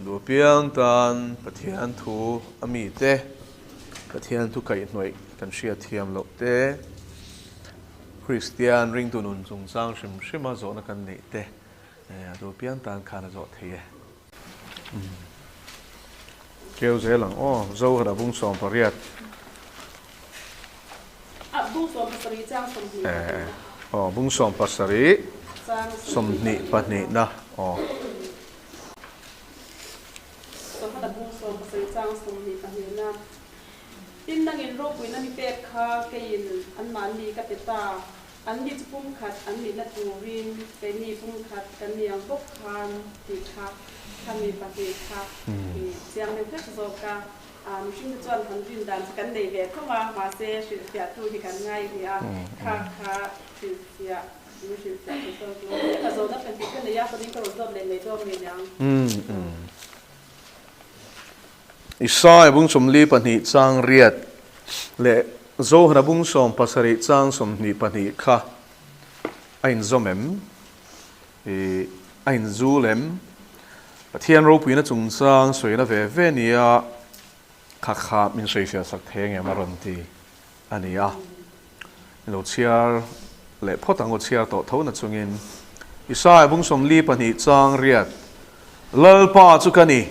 Lu piang tan Pathian thu a mite Pathian thu kaihhnawih kan hriat thiam loh te, Kristian ringtu nun chungchang hrim hrima zawhna kan neih te a lu piang tan khan a zawh thei e. Keu zel ang aw, Zohara bung 18. Aw, bung 17 22 na aw. Zohara bung 17 chang 22 na. Tin nangin ropuina mi pek kha keiin anmahni ka pe ta. Anni chu pumkhat an nihna turin keini pumkhat kan ni ang bawk khan tih kha khami pahnih kha i chiang deuh hlek zawk a. Mihring te chuan han rin dan chu kan nei ve tho a, mahse hrilhfiahtu hi kan ngai ni a, kha kha hrilhfiah min hrilhfiah thei zawk lo. Ka zawhna pahnih ka nei a, chuanin ka rawn zawt leh mai dawn ngei ang. Isaiah bung 42 chang riat leh Zohana bung 70 chang 22 kha a inzawm em? Ih, a inzul em? Pathian ropuina chungchang sawina ve ve nia kha kha min sawifiah sak thei ang em a rawn ti a ni a. Lo chhiar leh phawt ang aw chhiar tawh tho na chungin Isaiah bung 42 chang riat Lalpa chu ka ni,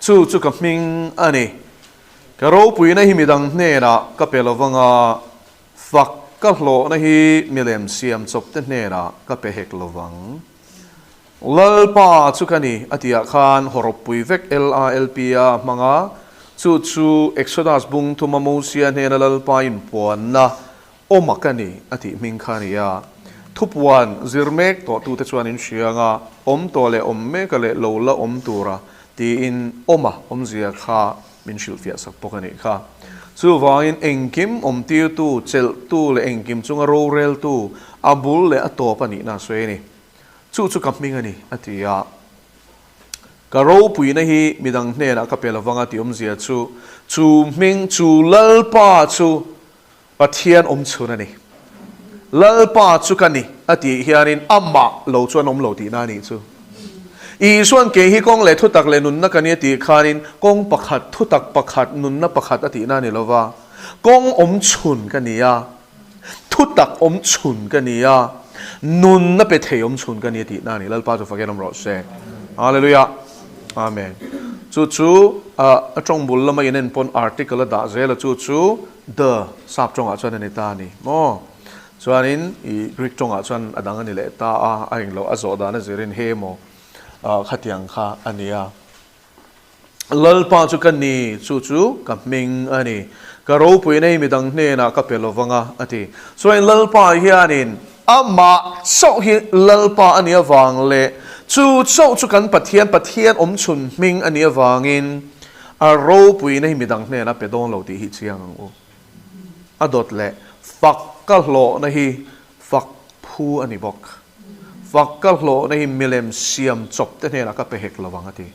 chu chu ka hming a ni. Ka ropuina hi midang hnenah ka pe lovang a, fak ka hlawhna hi milem siam chawp te hnenah ka pe hek lovang. Lalpa chu ka ni a tihah khan hawrawppui vek LALP a hmang a, chu chu Exodus bung thuma Mosia hnena Lalpa inpuanna awma ka ni a tih hming kha a ni a. Thupuan zir mek tawhtute chuan in hria anga awm tawh leh awm meka leh lo la awm tura tiin awma awmzia kha min hrilhfiah sak bawk a nih kha. Chuvangin engkim awmtirtu, chelhtu leh engkim chunga roreltu a bul leh a tawp a nihna a sawi a ni. Chu chu ka hming a ni, a ti a. Ka ropuina hi midang hnenah ka pe lovang a tih awmzia chu, chu hming, chu Lalpa chu Pathian awm chhun a ni. Lalpa chu ka ni, a tih hianin amah lo chuan awm lo tihna a nih chu. Isuan kei hi kawng leh thutak leh nunna ka ni a tih khanin kawng pakhat, thutak pakhat, nunna pakhat a tihna a ni lova. Kawng awm chhun ka ni a. Thutak awm chhun ka ni a, nunna pe thei awm chhun ka ni a tihna a ni. Lalpa chu fakin awm rawh se. Hallelujah. Amen. Chu chu a tawng bul lama in en pawn article a dah zel a, chu chu the sap tawngah chuan a ni ta a ni maw? Chuanin i Greek tawngah chuan a dang a ni leh ta a, a englo a zawh dan a zirin he maw khatiang kha a ni a. Lalpa chu ka ni, chu chu ka hming a ni. Ka ropui nei midang hnenah ka pe lovang a, a ti. Chuan Lalpa hianin amah chauh hi Lalpa a nih avang leh chu chauh chu kan Pathian, Pathian awmchhun hming a nih avangin a ropuina hi midang hnenah pe dawn lo tih hi chiang ang u. A dawt leh fak ka hlawhna hi fak phu a ni bawk. Fak ka hlawhna hi milem siam chawp te hnenah ka pe hek lo ang a ti.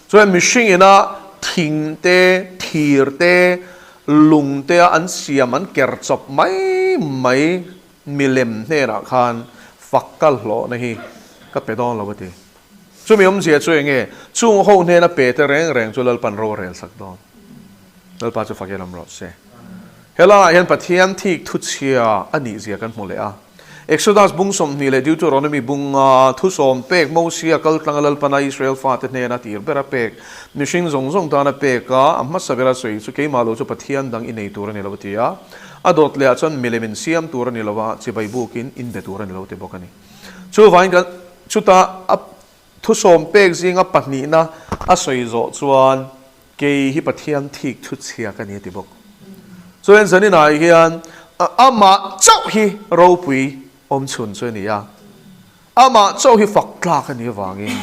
Chuan mihring ina thing te, thir te, lung te a an siam an ker chawp mai mai milem hnenah khan fak ka hlawhna hi ka pe dawn lo a ti. Chumi awmzia chu enge? Chung ho hnena pe te reng reng chu Lalpan ro a rel sak dawn. Lalpa chu fakin awm rawh se. Helaiah hian Pathian thik thuchhia a nihzia kan hmu leh a. Exodus bung 20 leh Deuteronomy bunga thu sawm pek Mosia kal tlanga Lalpana Israel fate hnena tir bera pek, mihring zawng zawng tana pek a, a hmasa bera sawi chu keimah lo chu Pathian dang i nei tur a ni lo a ti a. A dawt lehah chuan milem in siam tur a ni lo a, chibai bukin in be tur a ni lo ti bawk a ni. Chuvangin kan chuta a thu sawm pek zinga pahnihna a sawi zawh chuan Kei hi Pathian thik thu chhia ka ni a ti bawk. Chuan zaninah hian amah chauh hi ropui awm chhun chu a ni a, amah chauh hi fak tlak a nih avangin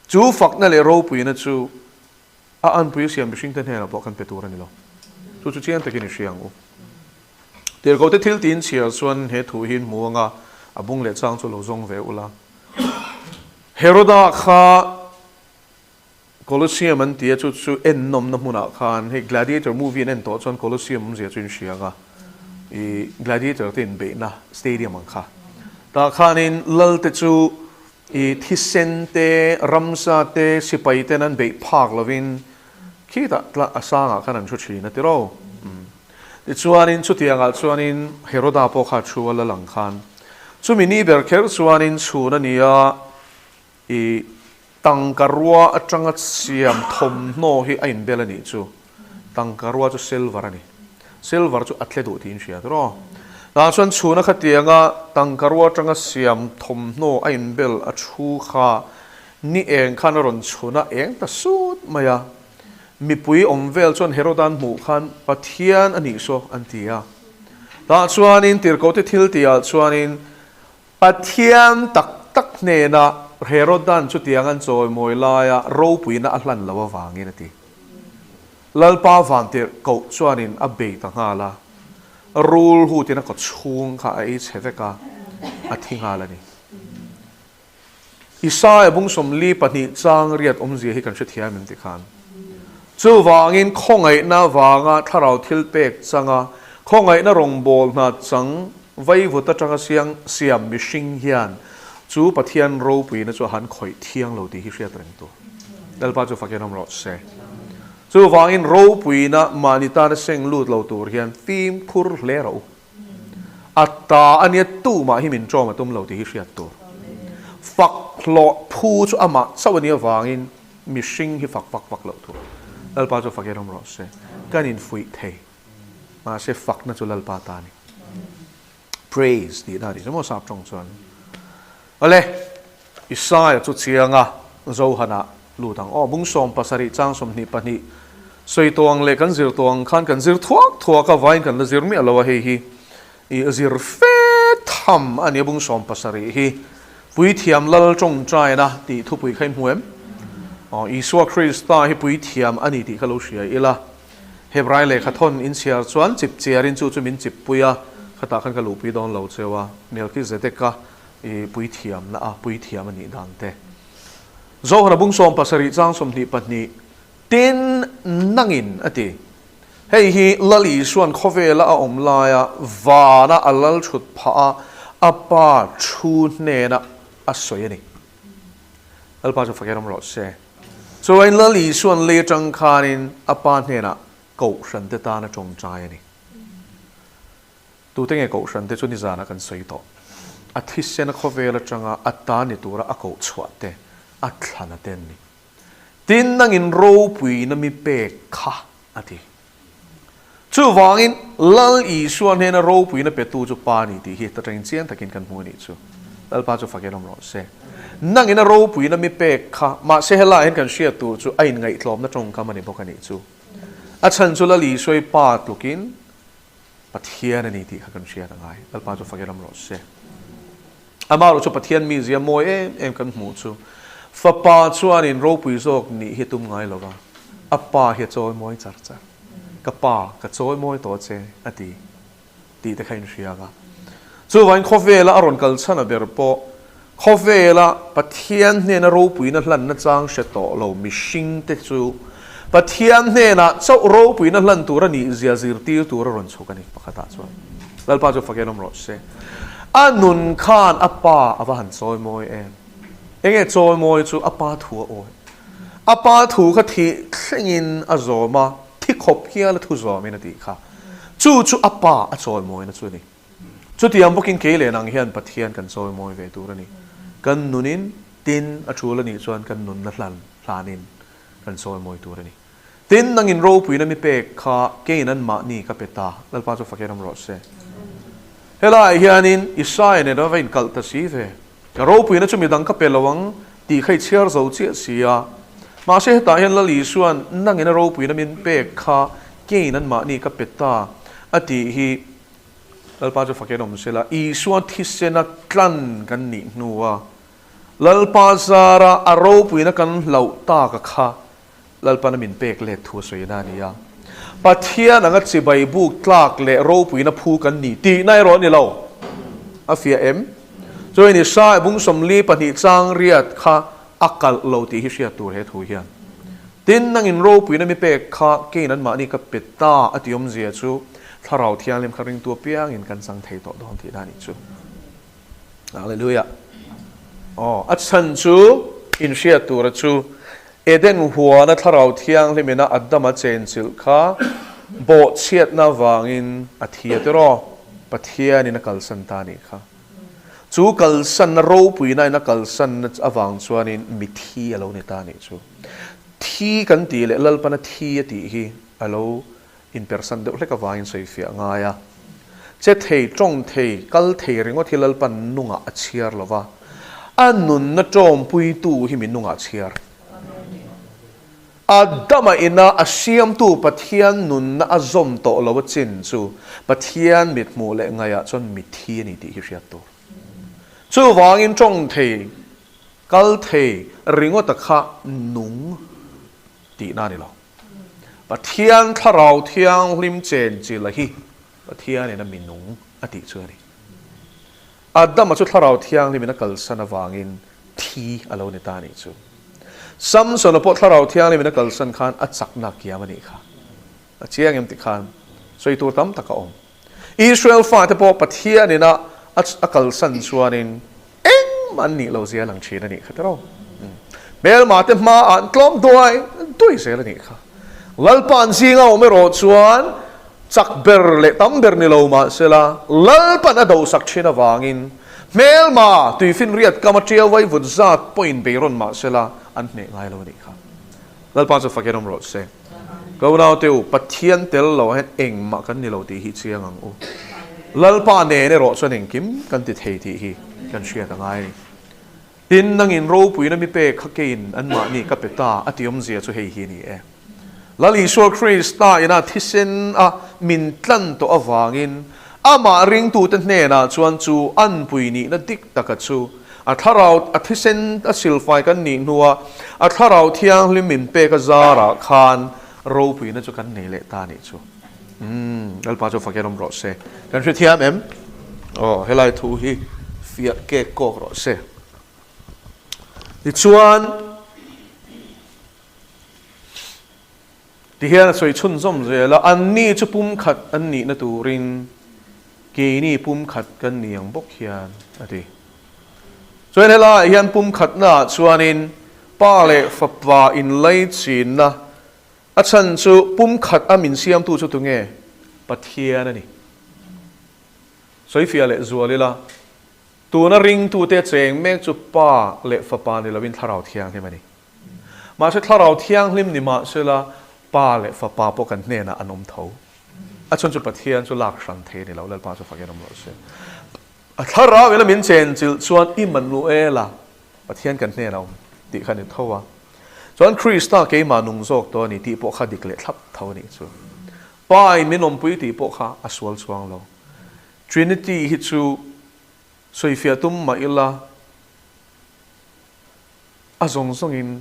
chu fakna leh ropuina chu a anpui siam mihringte hnenah pawh kan pe tur a ni lo. Chu chu chiang takin i hria ang u. Tirhkohte thil tiin chhiar chuan he thu hi in hmu ang a, a bung leh chang chu lo zawng ve ula. Heroda kha Colosseum an ti a, chu chu en nawmna hmunah khan hei Gladiator movie an en tawh chuan Colosseum awmzia chu in hria ang a, ih Gladiator te inbeihna stadium ang kha. Tah khanin lal te chu I thisen te, ramsa te, sipai ten an beih phak lovin khitah tla a sangah khan an thu thin a ti ro. Tichuanin chutiangah chuanin Heroda pawh kha thu a la lang khan chumi ni ber kher chuanin chhun a ni a, i tangka rua atanga siam thawmhnaw hi a inbel a nih chu. Tangka rua chu silver a ni. Silver chu a tle duh tiin hria tiraw. Tah chuan chhuna khatianga tangka rua atanga siam thawmhnaw a inbel a thu kha ni eng khan a rawn chhun a, eng ta sut mai a. Mipui awm vel chuan Herodan hmuh khan Pathian a nih saw an ti a. Tah chuanin tirhkohte thil tihah chuanin Pathian tak tak hnena Herodan chutiang an chawimawi laia ropuina a hlan lo avangin a ti. Lalpa vantirh koh chuanin a bei ta nghal a, rul hutin a kaw chhung kha a ei chhe vek a, a thi nghal a ni. Isaia bung 42 chang riat awmzia hi kan hrethiam em tikhan. Chuvangin khawngaihna vanga thlarau thil pek changa khawngaihna rawngbâwl hna chang vaivut aṭanga siang siam mihring hian chu Pathian ropuina chu a han khawih thiang lo tih hi hriat reng tur. Lalpa chu fakin awm rawh se. Chuvangin ropuina mahni tana seng lut lo tur hian fimkhur hle rawh u. A ta a nia tumah hi min ṭawm a tum lo tih hi hriat tur. Fak hlawh phu chu amah chauh a nih avangin mihring hi fak vak vak loh tur. Lalpa chu fakin awm rawh se. Kan infuih thei. Mahse fakna chu Lalpa ta a ni. Praise tih na a nih chu maw sap ṭawng chuan. Awle, Isaia chu chiang a, Zohana lut ang. Aw, bung 70 chang 22 sawi tawh ang leh kan zir tawh ang khan kan zir thuak thuak a, vain kan la zir miah lo a, hei hi i zir fe tham a nia bung 70 hi. Puithiam lal tawngtaina tih thupui kha i hmu em? Aw, Isua Krista hi puithiam a ni tih kha lo hria ila. Hebrai lehkha thawn inchhiar chuan chip chiarin chu chu min chippui a, khatah khan ka luhpui dawn lo cheu a, Melchizedek-a i puithiamna a puithiam a nih dan te. Zohana bung 70 chang 22 Tin nangin a ti. Hei hi Lal Isuan khawvela a awm laia vana a lal thut phah a, a pa thu hnena a sawi a ni. Lalpa chu fakin awm rawh se. Chuain Lal Isuan lei atang khanin a pa hnenah kohhran te tan a tawngtai a ni. Tute nge kohhran te chu nizanah kan sawi tawh. A thisen a khawvel atanga a ta ni tura a koh chhuah te, a thlan a te an ni. Tin, nangin ropuina mi pek kha a ti. Chuvangin, Lal Isua hnena ropuina petu chu Pa ni tih hi ta tangin chiang takin kan hmu a nih chu. Lalpa chu fakin awm rawh se. Nangin a ropuina mi pek kha, mahse helaiah hian kan hriat tur chu a inngaihtlawmna tawngkam a ni bawk a nih chu. A chhan chu Lal Isuai Pa tlukin Pathian a ni tih kha kan hriat a ngai. Lalpa chu fakin awm rawh se. Amaherawh chu Pathian mizia mawi em em kan hmuh chu Fapa chuanin ropui zawk nih hi tum ngai lova, a Pa hi a chawi mawi char char. Ka Pa, ka chawi mawi tawh che, a ti tih te kha inhria ang a. Chuvangin khawvela a rawn kal chhan a ber pawh khawvela Pathian hnena ropuina hlanna chang hre tawh lo mihring te chu Pathian hnenah chauh ropuina hlan tur a nih zia zirtir tur a rawn chhuk a ni pakhatah chuan. Lalpa chu fakin awm rawh se. A nun khan a pa a va han chawi mawi em? Enge chawi mawi chu a pa thu a awi. A pa thu kha thih thlengin a zawm a, thi khawp hial a thu zawmin a tih kha. Chu chu a pa a chawi mawina chu a ni. Chutiang bawkin kei leh nang hian Pathian kan chawi mawi ve tur a ni. Kan nunin tin a tul a nih chuan kan nunna hlan hlanin kan chawi mawi tur a ni. Tin, nangin ropuina mi pek kha keiin anmahni ka pe ta, Lalpa chu fakin awm rawh se. Helaiah hianin Isaia nen a va inkalh ta si ve. Ka ropuina chu midang ka pe lo ang tih kha i chhiar zo chiah si a. Mahse hetah hian Lal Isua'n nangin a ropuina min pek kha keiin anmahni ka pe ta a tih hi Lalpa chu fakin awm se la, Isua thisena tlan kan nih hnua Lalpa zara a ropuina kan hlauh tak a kha Lalpana min pek let thu a sawi na a ni a. Pathian anga chibai buk tlak leh ropuina phu kan ni tihna erawh a ni lo. A fiah em? Chuan Isaiah bung 42 chang riat kha a kalh lo tih hi hriat tur he thu hian. Tin, nangin ropuina mi pek kha keiin anmahni ka pe ta a ti awmzia chu Thlarau Thianghlim kha ringtu apiangin kan chang thei tawh dawn tihna a nih chu. Hallelujah! Aw, a chhan chu inhriat tura chu Eden huana Thlarau Thianghlimina Adama chenchilh kha bawhchhiatna avangin a thi a tiraw? Pathianin a kalsan ta a nih kha. Chu kalsanna ropuinain a kalsanna avang chuanin mithi a lo ni ta a nih chu. Thi kan tih leh Lalpana thi a tih hi a lo inpersan deuh hlek avangin sawifiah a ngai a. Che thei, tawng thei, kal thei ringawt hi Lalpan nungah a chhiar lo va, a nunna tawmpuitu hi mi nungah a chhiar. Adama ina a siamtu Pathian nunna a zawm tawh lo a chin chu Pathian mithmuh leh ngaihah chuan mithi a ni tih hi hriat tur. Chuvangin tawng thei, kal thei ringawta kha nung tihna a ni lo. Pathian Thlarau Thianghlim chenchilh hi Pathianin a minung a tih chu a ni. Adama chu Thlarau Thianghlimin a kalsan avangin thi a lo ni ta a nih chu. Samsona pawh Thlarau Thianghlimin a kalsan khan a chakna a kiam a nih kha. A chiang em tih khan sawi tur tam tak a awm. Israel fate pawh Pathianin a a kalsan chuanin engmah an nih lo zia lang thin a nih kha tiraw. Hmelma te hmaah an tlawm duai duai zel a nih kha. Lalpa an zinga awm erawh chuan chak ber leh tam ber ni lo mahsela Lalpan a dosak thin avangin hmelma tuifinriat kam a tiau vai vut zat pawhin beirawn mahsela an hneh ngai lo a nih kha. Lalpa chu fakin awm rawh se. Ka unaute u, Pathian tel lo ah hian engmah kan ni lo tih hi chiang ang u. Lalpa nen erawh chuan engkim kan ti thei tih hi kan hriat a ngai a ni. Tin, nangin ropuina mi pek kha keiin anmahni ka pe ta a ti awmzia chu hei hi a ni e. Lal Isua Krista ina thisen a min tlan tawh avangin amah ringtute hnenah chuan chu anpui nihna dik taka chu A thlarau, a thisen a silfai kan nih hnua a thlarau thianghlim min pek a zarah khan ropuina chu kan nei leh ta nih chu. Umm, Lalpa chu fakin awm rawh se. Kan hrethiam em? Aw, helai thu hi fiah kek kawk rawh se. Tichuan, tihian a sawi chhunzawm zel a, anni chu pumkhat an nihna turin keini pumkhat kan ni ang bawk hian a ti. Chuan helaiah hian pumkhatnaah chuanin Pa leh Fapa inlaichinna a chhan chu pumkhat a min siamtu chu tunge? Pathian a ni. Sawifiah leh zual ila, tuna ringtute cheng mek chu Pa leh Fapa ni loin Thlarau Thianghlim a ni. Mahse Thlarau Thianghlim ni mahsela Pa leh Fapa pawh kan hnenah an awm tho. A chhan chu Pathian chu lak hran thei a ni lo, Lalpa chu fakin awm rawh se. A thlarau ila min chenchilh chuan Immanuela, Pathian kan hnenah awm tih kha a ni tho a. Chuan Krista keimah nung zawk tawh a ni tih pawh kha dik leh thlap tho a nih chu. Pa in min awmpui tih pawh kha a sual chuang lo. Trinity hi chu sawifiah tum mah ila A zawng zawngin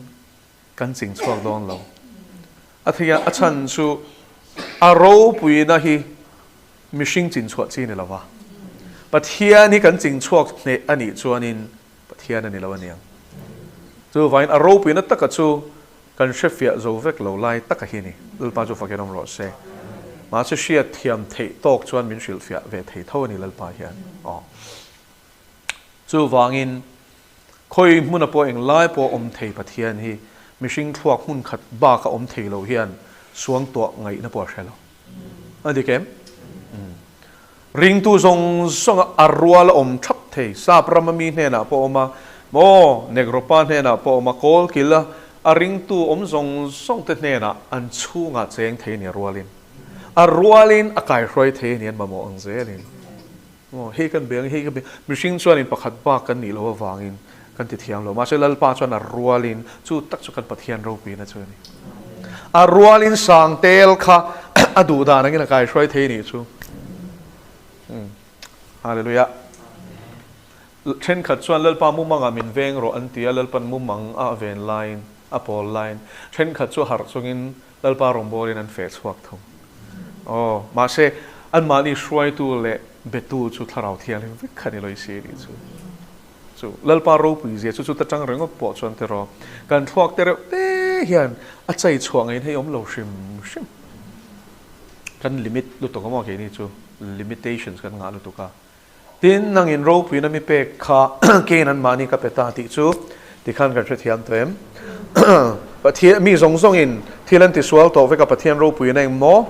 kan ching chhuak dawn lo. A thei a, a chhan chu a ropuina hi mihring chin chhuah chi ni lo va. Pathian hi kan ching chhuak hneh a nih chuanin Pathian a ni lo a niang. Chuvangin a ropuina taka chu kan hrefiah zo vek lo lai taka hi a ni. Lalpa chu fakin awm rawh se. Mahse hriat thiam theih tawk chuan min hrilhfiah ve thei tho a ni Lalpa hian. Aw. Chuvangin Khawi hmuna pawh englai pawh awm thei Pathian hi mihring thluak hmun khat baka awm thei lo hian suangtuah ngaihna pawh a hre lo. A dik em? Ringtu zawng zawnga a rual a awm thap thei. Sap rama mi hnenah pawh awm a, maw Negropa hnenah pawh awm a, kawlkil a, a ringtu awm zawng zawng te hnenah an chhungah cheng thei a ni a rualin. A rualin a kaihruai thei a ni an mamawh ang zelin. Aw, hei kan beng, hei ka beng, mihring chuanin pakhat bak kan nih loh avangin kan ti thiam lo. Mahse Lalpa chuan a rualin, chu tak chu kan Pathian ropuina chu a ni. A rualin sang tel kha a duh dan angin a kaihruai thei nih chu. Hallelujah. Thenkhat chuan Lalpa mumangah min veng rawh an ti a, Lalpan mumang a ven laiin, a pawl laiin, thenkhat chu harh chungin Lalpa rawngbawlin an feh chhuak thung. Aw, mahse, anmahni hruaitu leh betu chu Thlarau Thianghlim vek kha ni lawisi a nih chu. Chu Lalpa ropui zia chu chuta tang ringawt pawh chuan tiraw, kan thluak te reuh te hian a chai chhuah ngeiin hei awm lo hrim hrim. Kan limit lutuk a maw keini chu, limitations kan ngah lutuk a. Tin, nangin ropuina mi pek kha keiin anmahni ka pe ta tih chu tikhan kan hrethiam tawh em? Pathian, mi zawng zawngin thil an tisual tawh vek a, Pathian ropuina eng maw?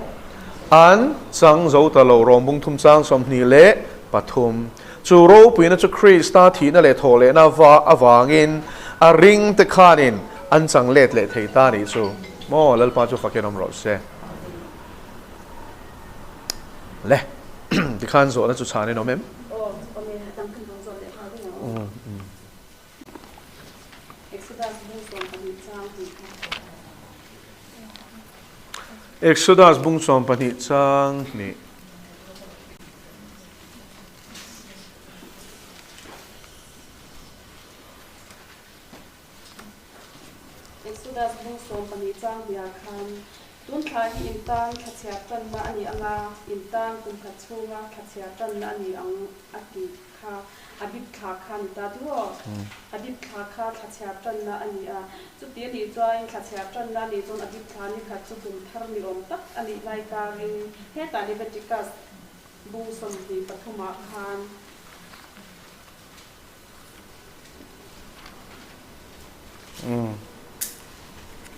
An chang zo ta lo, Rom bung thum chang 23. Chu ropuina chu Krista thihna leh thawhlehna va avangin a ring te khanin an chang let leh thei ta nih chu maw? Lalpa chu fakin awm rawh se. Le, tikhan zawhna chu chhan in awm em? Aw, awm e, a dang kan rawn zawh leh nghal vek ang. Exodus bung 12 chang hnih kha. Exodus bung 12 chang hnih. Exodus bung 12 chang hniah khan, Tun thla hi in tan thlachhiar tanna a ni ang a, in tan kum khat chhunga thlachhiar tanna a ni ang a ti kha Abib thla kha a ni ta duh aw. Abib thla kha thlachhiar tanna a ni a, chuti a nih chuan thlachhiar tanna a nih chuan Abib thla ni khat chu kum thar ni awm tak a nih lai karin hetah Leviticus Bung 23 ah khan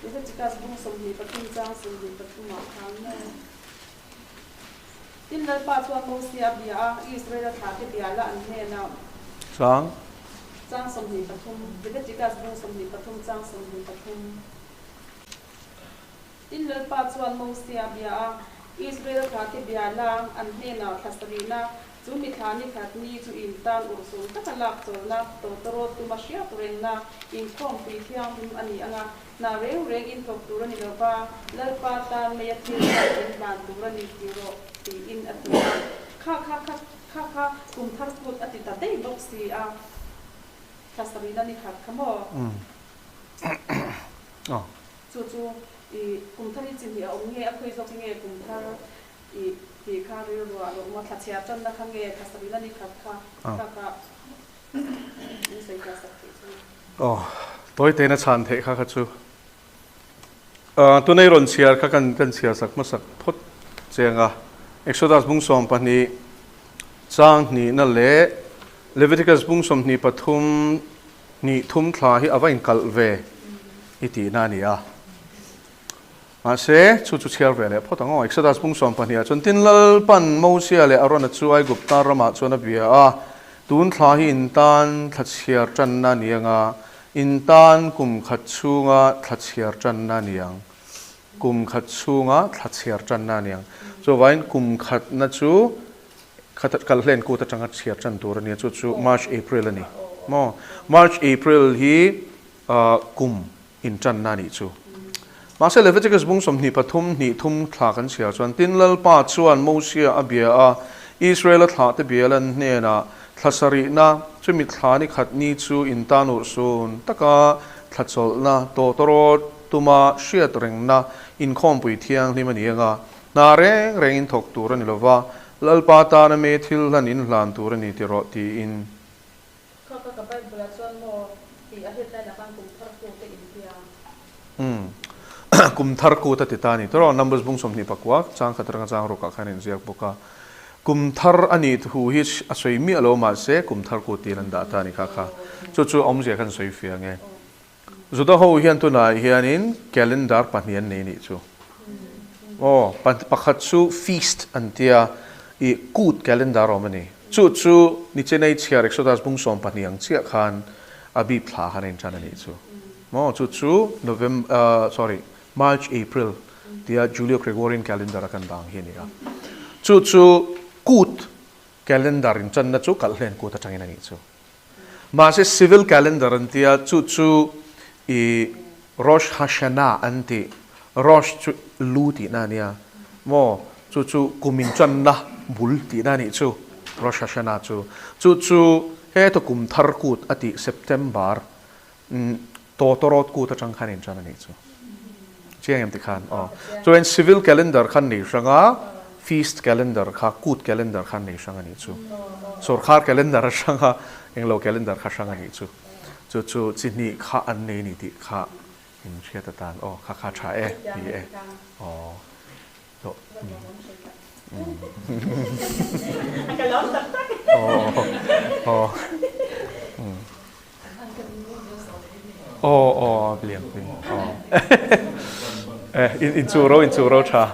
Leviticus bung 23 chang 23 ah khan maw? Tin Lalpa chuan Mosia a bia a, Israela thlahte bia la an hnenah. Chang. Chang 23, Leviticus bung 23 chang 23. Tin Lalpa chuan Mosia a bia a, Israel thlahte bia la, an hnenah thla sarihna, chu mi thla ni khat ni chu in tan urhsun taka lak chawlhna, tawtawrawt tuma hriat rengna, inkhawmpui thianghlim a ni ang a, hna reng reng in thawk tur a ni lo va, Lalpa tan meia thil kha in hlan tur a ni ti rawh, tiin a ti a. Kha kha kha kha kha kum thar kut a ti ta daih bawk si a, thla sarihna ni khat kha maw? Chu chu i kum thar hi chi hnih a awm nge a khawi zawk hi nge kum thar i tih kha rilru ah lo awm a, thla chhiar tanna kha nge thla sarihna ni khat kha kha kha min sawi fiah sak theih chu. Aw, tawi tein a chhan theih kha kha chu. Tunei rawn chhiar kha kan kan chhiar sak hmasak phawt cheng a. Exodus bung 12 chang hnihna leh Leviticus bung 23 Hnih thum thla hi a va inkalh ve i tihna a ni a. Mahse, chu chu chhiar ve leh phawt ang aw. Exodus bung 12 ah chuan tin Lalpan Mosia leh Arona chu Aigupta ramah chuan a bia a, Tun thla hi in tan thla chhiar tanna a ni ang a, in tan kum khat chhunga thla chhiar tanna a ni ang. Kum khat chhunga thla chhiar tanna a ni ang. Chuvangin kum khatna chu Kha kal hlen kut atanga chhiar tan tur a nia, chu chu March April a ni maw? March April hi kum intanna a nih chu. Mahse Leviticus bung 23 hnih thum thla kan chhiar chuan tin Lalpa chuan Mosia a bia a, Israela thlahte bia lan hnenah thla sarihna chumi thla ni khat ni chu intan urhsun taka thla chawlhna tawtawrawt tuma hriat rengna inkhawmpui thianghlim a ni anga Hna reng rengin thawk tur a ni lova, Lalpa tana me thil hlan in hlan tur a ni ti rawh tiin. Kha kha ka Bible ah chuan maw tih a headline ah khan kum thar kut a intia. Umm kum thar kut a ti ta a ni tawh Numbers bung 29 chang khat atanga chang ruk ah khan a inziak bawk a. Kum thar a nih thu hi a sawi miah lo mahse kum thar kut tiin an dah ta a ni kha kha. Chu chu awmzia khan sawi fiang e. Juda ho hian tunah hianin calendar pahnih an nei nih chu. Aw, pakhat chu feast an tia, i kut calendar awm a ni. Chu chu Nichenei chhiar Exodus bung 12 ang chiah khan a bip thla khan a intan a nih chu. Maw, chu chu November, sorry, March, April tia Julio Gregorian calendar a kan dang hi a ni a. Chu chu kut calendar intanna chu kalhlen kut atangin a nih chu. Mahse civil calendar an tia, chu chu i Rosh Hashanah an ti. Rosh chu lu tihna a nia maw? Chu chu kum inchanna bul tihna a nih chu, Rosh Hashanah chu. Chu chu heta kum thar kut a tih September tawtawrawt kut atang khan inchan a nih chu. Chiang em tikhan? Aw. Chuan civil calendar khan nei hrang a, feast calendar kha, kut calendar khan nei hrang a nih chu. Sawrkhar calendar a hrang a, englo calendar kha hrang a nih chu. Chu chu chi hnih kha an nei ni tih kha in hriat atan. Aw, kha kha tha e, ni e. Aw. Ka lawm tak tak. Aw. Aw aw lian pui. Aw. Eh in in chu ro in chu ro tha.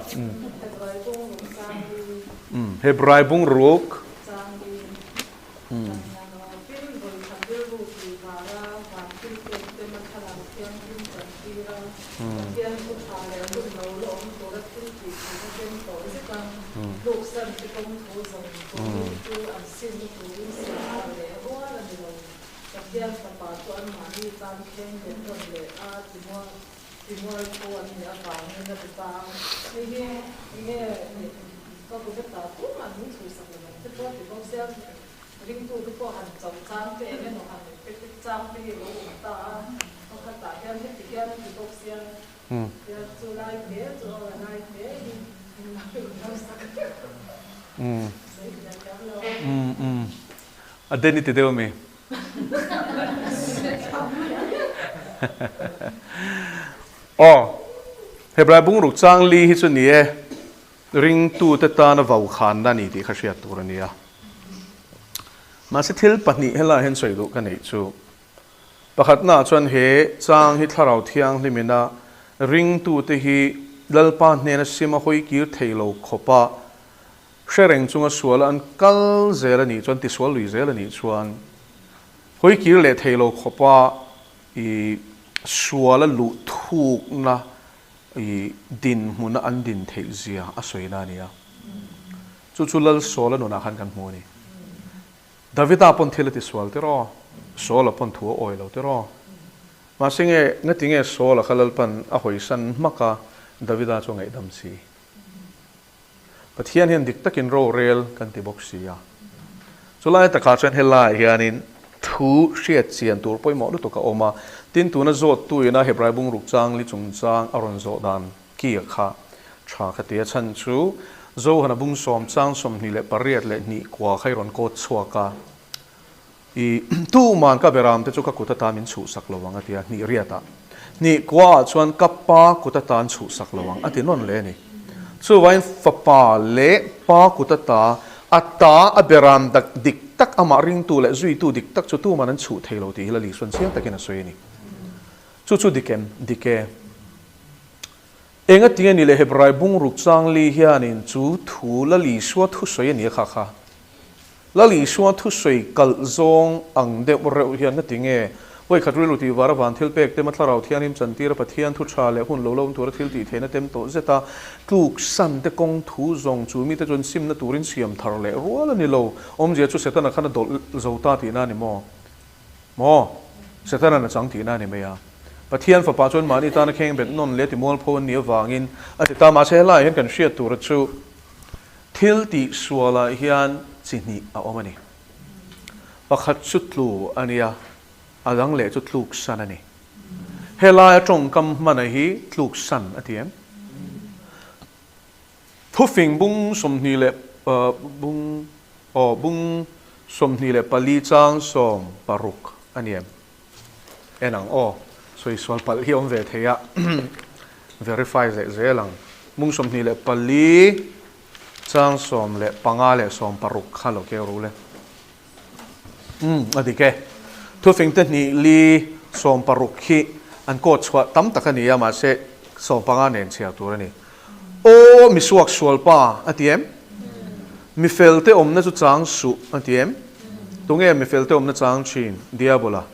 Hebrai bung ruk. Ringtute pawh han cho chang te eng emaw han pek pek chang te hi lo awm ta a, pakhatah hian heti hian a ti bawk sia, tia chu lai hle chu a lai hle hi sak sawi thiam thiam lo. A den i ti deuh ami? Aw, Hebrai bungruk chang li hi chu ni e. Ringtute tana vaukhanna a ni tih kha hriat tur a ni a. Mahse thil pahnih helaiah hian sawi duh ka neih chu, pakhatnaah chuan he chang hi Thlarau Thianghlimina ringtute hi Lalpa hnena sim a hawi kir thei lo khawpa hre reng chunga suala an kal zel a nih chuan, tisual lui zel a nih chuan hawi kir leh thei lo khawpa i suala luh thukna I dinhmuna an din theih zia a sawina a ni a. Chu chu Lal Saul-a nunah khan kan hmu a ni. Davida pawn thil a ti sual tiraw? Saul-a pawn thu a awi lo tiraw? Mahse nge, ngati nge Saul-a kha Lalpan a hawisan hmak a, Davida chu a ngaihdam si? Pathian hian dik takin rorel kan ti bawk si a. Chulai takah chuan helaiah hianin thu hriat chian tur pawimawh lutuk a awm a. Tin, tuna zawttuina Hebrai bungruk changli chungchang a rawn zawh dan kia kha tha ka ti a. Chhan chu Johana bung sawm chang 28 leh hnih kua kha i rawn kawt chhuak a. I tuman ka beram te chu ka kut atan min chhuhsak lo ang a ti a, hnih riatah. Hnih kuaah chuan ka pa kut atan chhuhsak lo ang a ti nawn leh a ni. Chuvain fapa leh pa kut ata a ta a beram dak dik tak amah ringtu leh zuitu dik tak chu tuman an chhuh thei lo tih hi Lali chuan chiang takin a sawi a ni. Chu chu dik em? Dik e. Engatinge ni leh Hebrai bungruk changli hianin chu thu Lali Isua thusawi a ni a kha kha. Lal Isua thusawi kalh zawng ang deuh reuh hian ka ti nge? Vawikhat rilru tih var avan thil pek tem a Thlarau Thianghlim chantir a Pathian thu tha leh hun lo lo awm tura thil tih theihna tem tawh zet a tluk san te kawng thu zawng chu mite chuan simna turin siam thar leh rual a ni lo. Awmzia chu Setana khan a dawlh zo ta tihna a ni maw? Maw? Setana'n a chang tihna a ni mai a. Pathian fapa chuan mahni tana kheng bet nawn leh timualpho an nih avangin a ti ta. Mahse helaiah hian kan hriat tura chu Thil tih sualah hian chi hnih a awm a ni. Pakhat chu tlu a nia, a dang leh chu tluk san a ni. Helaia tawngkam hmana hi tluk san a ti em? Thufing bung 20 leh bung aw bung 24 chang 16 a ni em? En ang aw, sawi sual palh hi awm ve thei a, verify leh zel ang. Mung 24 chang 15 leh 16 kha lo keu ru le. Umm a dik e. Thufing te hnih li 16 hi an kawt chhuah tam tak a ni a, mahse 15 nen chhiar tur a ni. Aw mi suak sual pa a ti em? Mi fel te awmna chu chang suh a ti em? Tunge mi fel te awmna chang thin? Diabola.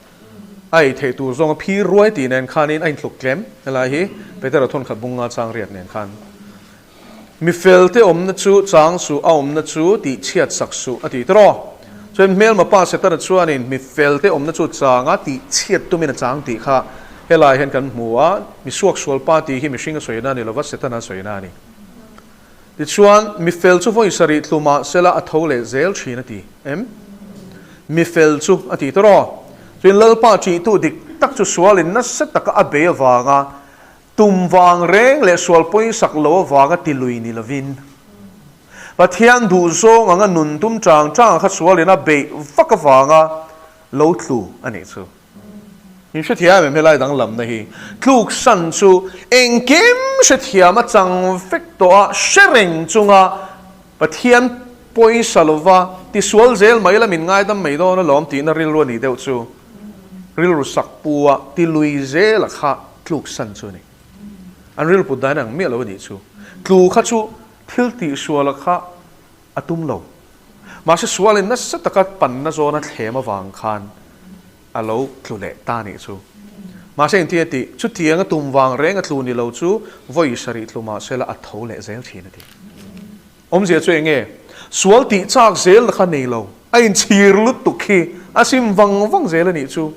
A ei theih tur zawnga phir ruai tih nen khanin a intluk tlem helai hi Petera thawnkhat bunga chang riat nen khan. Mi fel te awmna chu chang suh, a awmna chu tih chhiat sak suh a ti tiraw? Chuan hmelma pa Setana chuanin mi fel te awmna chu changa tih chhiat tumin a chang tih kha helai hian kan hmu a, mi suaksual pa tih hi mihring a sawina a ni lova, Setana a sawina a ni. Tichuan, mi fel chu vawi sarih tlu mah sela a tho leh zel thin a ti em? Mi fel chu a ti tiraw? Chuan Lalpa ṭihtu dik tak chu sualin nasa taka a bei avanga Tum vang reng leh sual pawisak lo avanga ti lui ni lovin, Pathian duhzawng anga nun tum chang chang kha sualin a beih vak avanga lo tlu a nih chu. Min hrethiam em helai danglamna hi? Tluk san chu engkim hrethiam a chang vek tawh a, hre reng chunga. Pathian pawisa lova tisual zel mai la min ngaidam mai dawn alawm tihna rilru a nih deuh chu. Rilru sak pu a ti lui zela kha tluk san chu a ni. An rilru put dan ang miah lo a nih chu. Tlu kha chu thil tihsuala kha a tum lo. Mahse sualin nasa taka panna zawna thlem avang khan a lo tlu leh ta nih chu. Mahse engtin a tih? Chutiang a tum vang reng a tlu ni lo chu vawi sarih tlu mahsela a tho leh zel thin a ti. Awmzia chu eng nge? Sual tih chak zel na kha nei lo. A inchhir lutuk hi a sim vang vang zel a nih chu.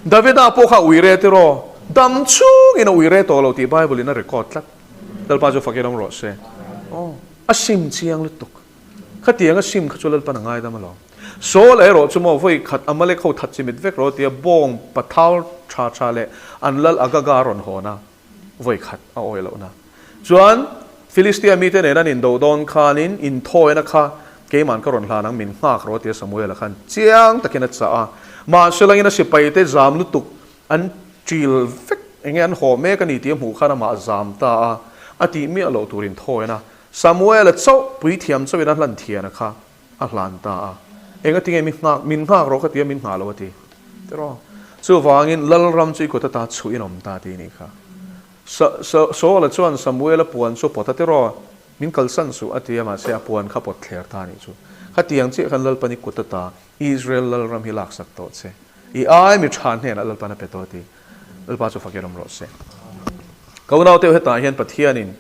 Davida pawh kha a uire tiraw? Dam chungin a uire tawh lo tih Bible in a record tlat. Lalpa chu fakin awm rawh se. Aw, a sim chiang lutuk. Khatiang a sim kha chu Lalpan a ngaidam alawm. Saul erawh chu maw vawi khat Amalek ho that chimit vek rawh tia bawng pathau tha tha leh an lal Agaga a rawn hawn a, vawi khat a awi lohna. Chuan Philistia mite nen an indo dawn khanin inthawina kha keiman ka rawn hlan ang min nghak rawh tia Samuel-a khan chiang takin a chah a. Mahse langin a sipaite zam lutuk an ṭil vek enge an haw mek a ni tih a hmuh khan amah a zam ta a, a tih miah loh tur inthawina Samuel-a chauh puithiam chauhin a hlan thiana kha a hlan ta a. Engati nge mi nghak, min nghak rawh ka ti a, min nghah lo a ti. Tiraw? Chuvangin Lalram chu i kut ata chhuih in awm ta tih a nih kha. Sa, Sa, Saul-a chuan Samuel-a puan chu pawt a tiraw? Min kalsan suh a ti a, mahse a puan kha pawt thler ta a nih chu. Khatiang chiah khan Lalpan i kut ata Israel Lalram hi laksak tawh che. I ai mi tha hnenah Lalpan a pe tawh a ti. Lalpa chu fakin awm rawh se. Ka unaute hetah hian Pathianin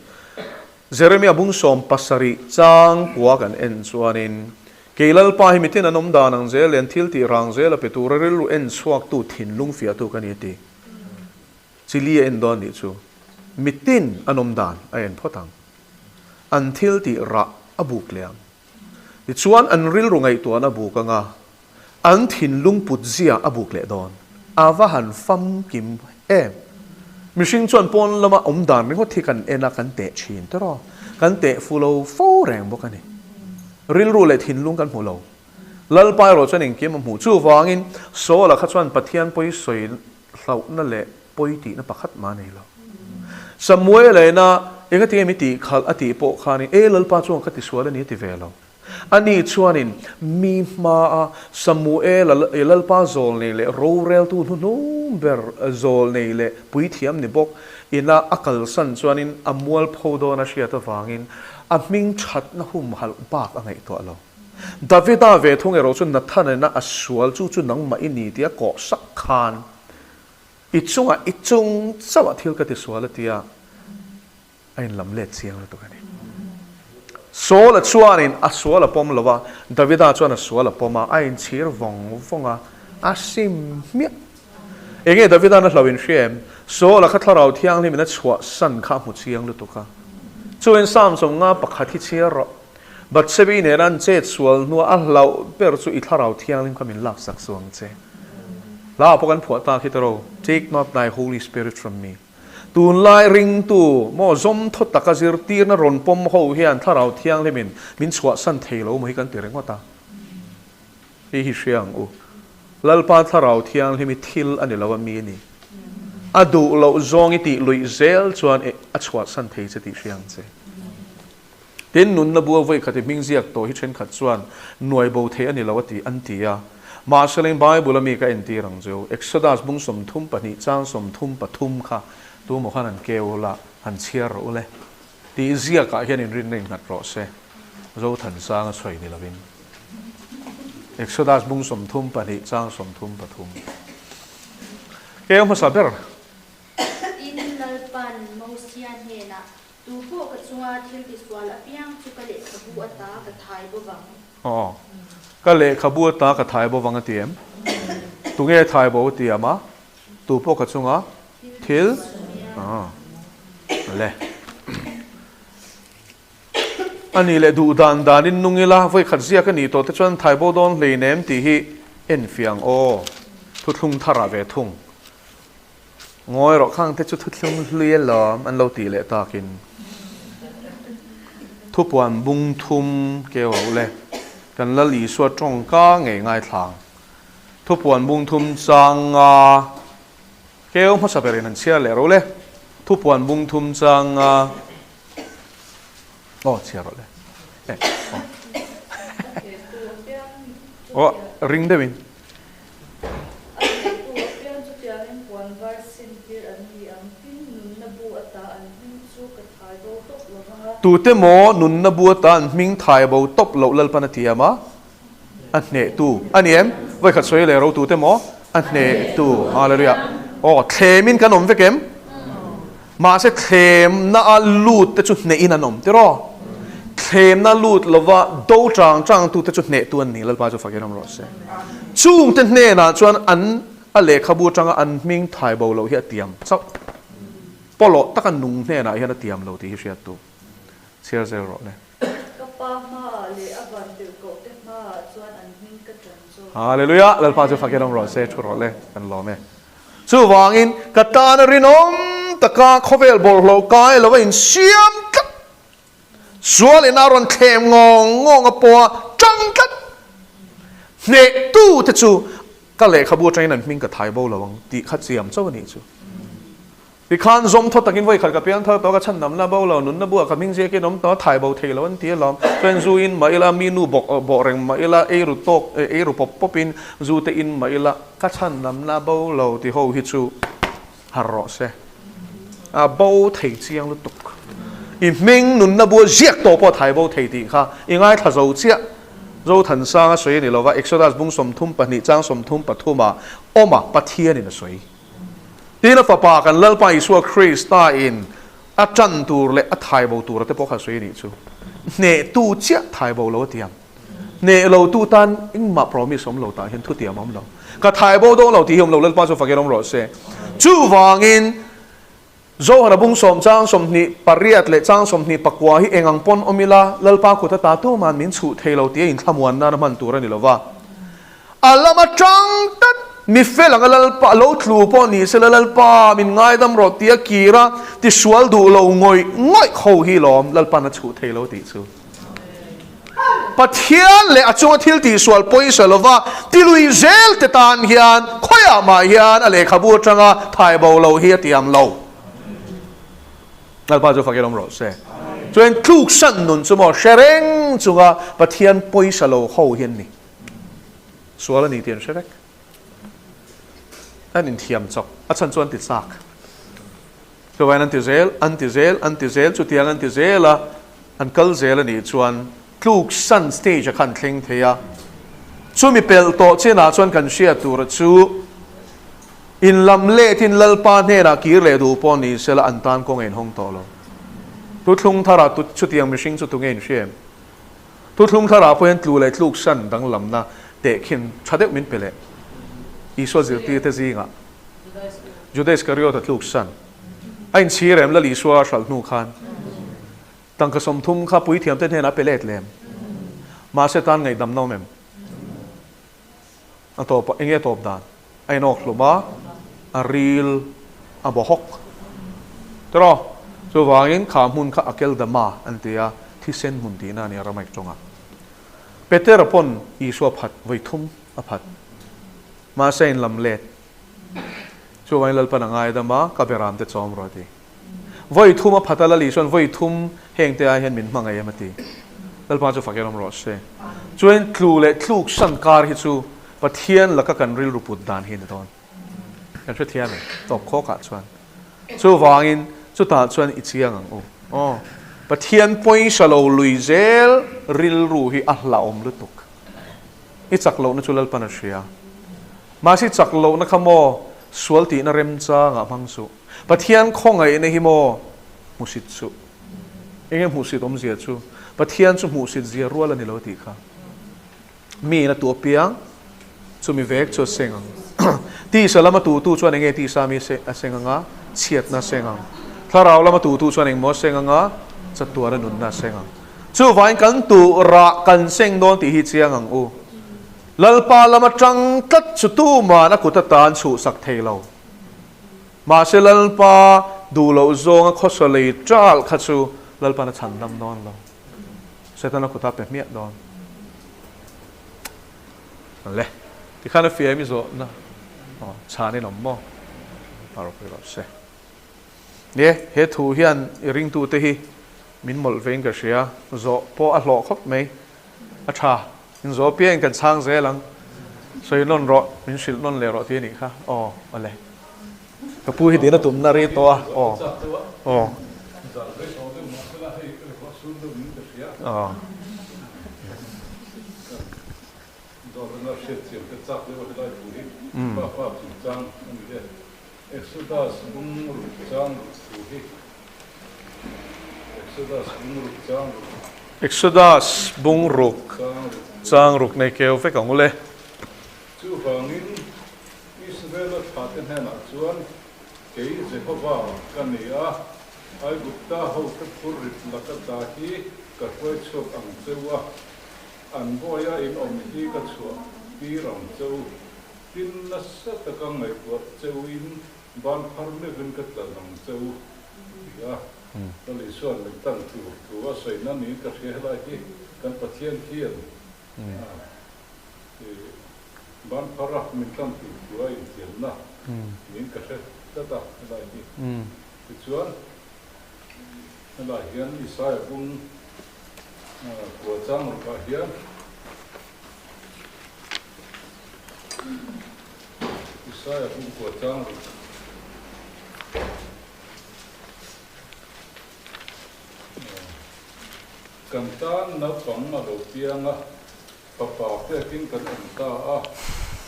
Jeremia bung 70 chang kua kan en chuanin, Kei Lalpa hi mitin an awm dan ang zel leh an thil tih rang zel a pe tura rilru en chhuaktu thinlung fiahtu ka ni a ti. Chili a en dawn nih chu mitin an awm dan a en phawt ang. An thil tih rah a buk leh ang. Tichuan an rilru ngaihtuahna buk anga An thinlung put zia a buk leh dawn. A va han famkim em. Mihring chuan pawn lama awm dan ringawt hi kan en a, kan teh thin tawrh a. Kan teh fu lo fo reng bawk a ni. Rilru leh thinlung kan hmu lo. Lalpa erawh chuan engkim a hmuh. Chuvangin Saul-a kha chuan Pathian pawi sawi hlauhna leh pawi tihna pakhat mah a nei lo. Samuel-a ina engatinge mi tih khalh a tih pawh khanin, E Lalpa chuan ka tisual a ni a ti ve lo. Ani chuanin mi hmaa Samuela Lalpa zawlnei leh roreltu hnuhnung ber zawlnei leh puithiam ni bawk ina a kalsan chuanin a mualpho dawn a hriat avangin a hming thatna humhalh bak a ngaihtuah lo. Davida ve thung erawh chu Nathan-ina a sual chu chu nangmah i ni tia kawh sak khan i chungah i chung chauh ah thil ka tisual a tia. A inlam let chiang lutuk a ni. Saul-a chuanin a sual a pawm lo a, Davida chuan a sual a pawm a, a inchhir vawng vawng a, a sim hmiah. Enge Davida'n a hlo in hria em? Saul-a kha Thlarau Thianghlimin a chhuahsan kha a hmu chiang lutuk a. Chuin Psalm 51 hi chhiar rawh. Bathsebi nena an chet sual hnua a hlauh ber chu i Thlarau Thianghlim kha min laksak suang che. Hla ah pawh kan phuah tak hi tawrh o, Take not thy Holy Spirit from me. Tunlai ringtu maw zawm thaw taka zirtirna rawn pawm ho hian Thlarau Thianghlimin min chhuahsan thei lo maw hi kan ti ringawt a. Hei hi hria ang u. Lalpa Thlarau Thianghlim hi thil a ni lo a mi a ni. A duh loh zawng i tih luih zel chuan e a chhuahsan thei che tih hria ang che. Tin, nunna bua vawi khat i hming ziak tawh hi thenkhat chuan nuai bo thei a ni lo a ti an ti a. Mahse leng Bible a mi ka entir ang chu, Exodus bung 32 chang 33 kha tumaw khan an keu la, han chhiar rawh u le. Tih ziakah hian inrinna innghat rawh se. Zothansanga sawi ni lovin. Exodus bung 32 chang 33. Keu hmasa ber. Tin, Lalpan Mosia hnenah Tu pawh ka chunga thil tisual apiang chu ka lehkhabu ata ka thai bo vang. Aw. Ka lehkhabu ata ka thai bo vang a ti em? Tunge thai bo a ti am a? Tu pawh ka chunga thil Aw. Le. A nih leh duh dan danin nung ila, vawi khat ziak a nih tawh te chuan thai bo dawn hleinem tih hi enfiah ang aw. Thuthlung tharah ve thung. Ngawi rawh khang te chu thuthlung hlui alawm an lo tih leh takin thupuan bung thum keu ro le kan Lal Isua tawngka ngei ngaithlang thupuan bung thum chang nga keu hmasa berin an chhiar leh ro le thupuan bung thum chang nga aw chhiar rawh le eh aw. Aw, ring deuhin. A hnehtu apiang chutiangin puan var sin tir an ni ang. Tin, nunna bu ata an hming chu ka thai bo tawp lo vang a. Tute maw nunna bu ata an hming thai bo tawp loh Lalpan a thiam a, a hnehtu a ni em? Vawikhat sawi leh ro tute maw a hnehtu. Hallelujah. Aw, thlemin kan awm vek em? Mahse thlemna a lut te chu hnehin an awm tiraw? Thlemna lut lova do chang chang tute chu hnehtu an ni, Lalpa chu fakin awm rawh se. Chungte hnenah chuan an a lehkhabu atanga an hming thai bo loh hi a tiam chauh. Pawlawh taka nung hnenah hian a tiam lo tih hi hriat tu. Chhiar zel rawh le. Ka pa hmaah leh a vantirhkoh te hmaah chuan an hming ka tan zawk. Hallelujah! Lalpa chu fakin awm rawh se, thu rawh le, kan lawm e. Chuvangin, ka tana rinawm taka khawvel bawlhhlawh kai lova insiam tlat, sualin a rawn thlem ngawng ngawng a pawha tang tlat hnehtute chu ka lehkhabu atangin an hming ka thai bo lo ang tih kha chiam chauh a nih chu. Tikhan zawm thaw takin vawi khat ka piang thar tawh, ka chhan namna bo lo, nunna buah ka hming ziakin awm tawh, thai bo thei lo an ti alawm. Chuan zu in mah ila, mi nu bawk bawh reng mah ila, ei ru tawk, ei ru pawp pawp in zu te in mah ila, ka chhan namna bo lo ti ho hi chu har rawh se. A bo thei chiang lutuk. I hming nunna bua ziak tawh pawh thai bo thei tih kha i ngaithla zo chiah. Zothansanga sawi a ni lova, Exodus bung 32 chang 33 ah awma Pathianin a sawi. Tin, a Fapa kan Lalpa Isua Krista in a tan tur leh a thai bo tura te pawh kha a sawi a nih chu. Hnehtu chiah thai bo lo a tiam. Hneh lo tu tan engmah promise awm lo tah hian thutiam a awm lo. Ka thai bo dawn lo tih hi awm lo, Lalpa chu fakin awm rawh se. Chuvangin Zohana bung sawm chang 28 leh chang 29 hi eng ang pawn awm ila, Lalpa kut ata tuman min chhuh thei lo tih a inthlamuan nan a hman tur a ni lo va. A lam atang tlat mi fel anga Lalpa lo tlu pawh ni sela Lalpa min ngaidam rawh tih a kir a, tisual duh lo ngawih ngawih ho hi lawm Lalpa'n a chhuh thei lo tih chu. Pathian leh a chunga thil tihsual pawisa lova tilui zel te tan hian khawiah mah hian a lehkhabu atanga thai bo lo hi a tiam lo. Lalpa chu fakin awm rawh se. Chuan tluksan nun chu maw hre reng chunga Pathian pawisa lo ho hi an ni. Sual a ni tih an hre vek. An inthiam chawk. A chhan chu an ti chak. Chuvain an ti zel, an ti zel, an ti zel, chutiang an ti zel a, an kal zel a nih chuan tluk san stage a khan thleng thei a. Chumi pelh tawh chinah chuan kan hriat tura chu in lam letin Lalpa hnenah kir leh duh pawh ni sela an tan kawng a inhawng tawh lo. Thuthlung tharah chutiang mihring chu tunge in hria em? Thuthlung thlarah pawh hian tlu leh tluk san danglamna tehkhin tha deuh min pe leh. Isua zirtirte zingah Juda Iskariot a tluk san. A inchhir em Lal Isua a hralh hnu khan tangka 30 kha puithiamte hnenah a pe let lem. Mahse tan ngaihdamna awm em? A tawp eng nge a tawp dan? A inawk hlum a, a ril a baw hawk. Tiraw? Chuvangin kha hmun kha Akeldama an ti a, thisen hmun tihna a ni Aramaic tawngah. Petera pawn Isua phat vawi thum a phat. Mahse a inlam let. Chuvangin Lalpan a ngaidam a, ka beram te chawm rawh a ti. Vawi thum a phat a, Lal Isua'n vawi thum heng te ai hian min hmangaih em a ti. Lalpa chu fak erawm rawh se. Chuan tlu leh tluk san kar hi chu Pathian laka kan rilru put dan hi a ni dawn. Kan hrethiam em? Tawp khawkah chuan. Chuvangin chutah chuan i chiang ang u. Aw. Pathian pawisa lo lui zel rilru hi a hlauhawm lutuk. I chak lohna chu Lalpan a hria. Mahse i chak lohna kha maw sual tihna remchangah hmang suh. Pathian khawngaihna hi maw hmusit suh. Enge hmuhsit awmzia chu? Pathian chu hmuhsit zia rual a ni lo tih kha. Mi in a tu apiang chumi vek chu a seng ang. Tisa lama tutu chuan enge tisa mi a seng ang a? Chhiatna a seng ang. Thlarau lama tutu chuan engmaw a seng ang a? Chatuana nunna a seng ang. Chuvangin kan tu rah kan seng dawn tih hi chiang ang u. Lalpa lama tang tlat chu tuman a kut atan chhuhsak thei lo. Mahse Lalpa duh loh zawnga khawsa lei ṭalh kha chu Lalpa'n a chhan dam dawn lo. Setana kut a pe hmiah dawn. Le, tikhan a fiam i zawhna aw chhan in awm maw? A ropui lo se. Nie, he thu hian i ringtute hi min mawlh vein ka hria, zawh pawh a hlawh khawp mai. A ṭha. In zawh piangin kan chhang zel ang. Sawi nawn rawh, min hrilh nawn leh rawh tih a nih kha. Aw, awle. Ka pu hi dina tumna ri tawh a. Aw, aw. Aw. Exodus bung ruk chang ruk nei keu vek ang ule. Chuvangin, Israela thlate hnenah chuan, Kei Jehova ka ni a, Aigupta hote phur rit laka ta hi ka hruai chhuak ang che u a, an bawia in awm hi ka chhuah tir ang che u. Tin, nasa taka ngaihtuah che uin ban phar meuhin ka tlan ang che u, ti a. Lal Isua'n min tan tur thu a sawi na niin ka hria helai hi kan Pathian hian ban phara min tlan tur thu a intiamna niin ka hre tlat a helai hi. Tichuan, helai hian Isaia bung kua chang rukah hian, Isaia bungkua chang ruk. Kan tan naupang a lo piang a, fapa pekin kan awm ta a,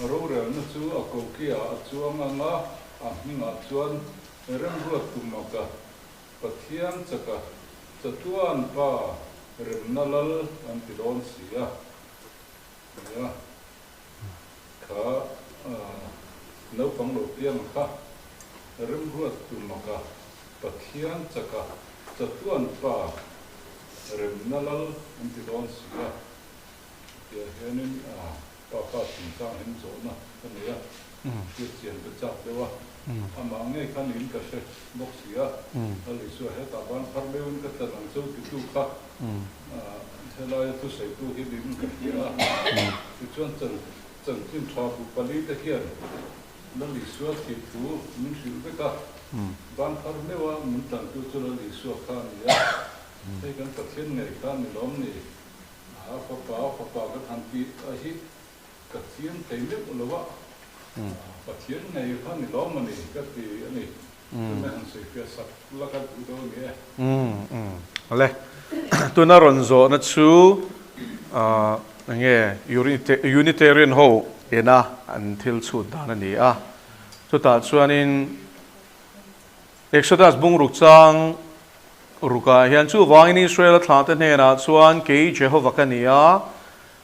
rorelna chu a kokiah a chuang ang a, a hmingah chuan remruat tumaka Pathian chaka chatuan pa remna lal an ti dawn si a. Nia, kha naupang lo piang kha remruat tumaka Pathian chaka chatuan pa remna lal an ti dawn si a. Tiah hianin pa pa chungchang hian zawhna ka nei a, hriat chian ka chak deuh a, amah ngei kha niin ka hre bawk si a, Lal Isua hetah ban phar meuhin ka tlan ang cheu titu kha helaia thusawitu hi niin ka hria a, tichuan chanchin tha bu pali te hian Lal Isua thih thu min hrilh vek a, ban phar meuha min tlantu chu Lal Isua kha a ni a, hei kan Pathian ngei kha ni lawm ni? A fapa, fapa kan han tih a hi ka chiang thei meuh lo a, Pathian ngei kha ni lawm a ni ka ti a ni. Chumi han sawifiah sak la ka duh dawn ni e. Awle, tuna rawn zawhna chu enge Unitarian ho ena an thil chhut dan a ni a, chutah chuanin Exodus bungruk chang rukah hian chuvangin Israela thlahte hnenah chuan kei Jehova ka ni a,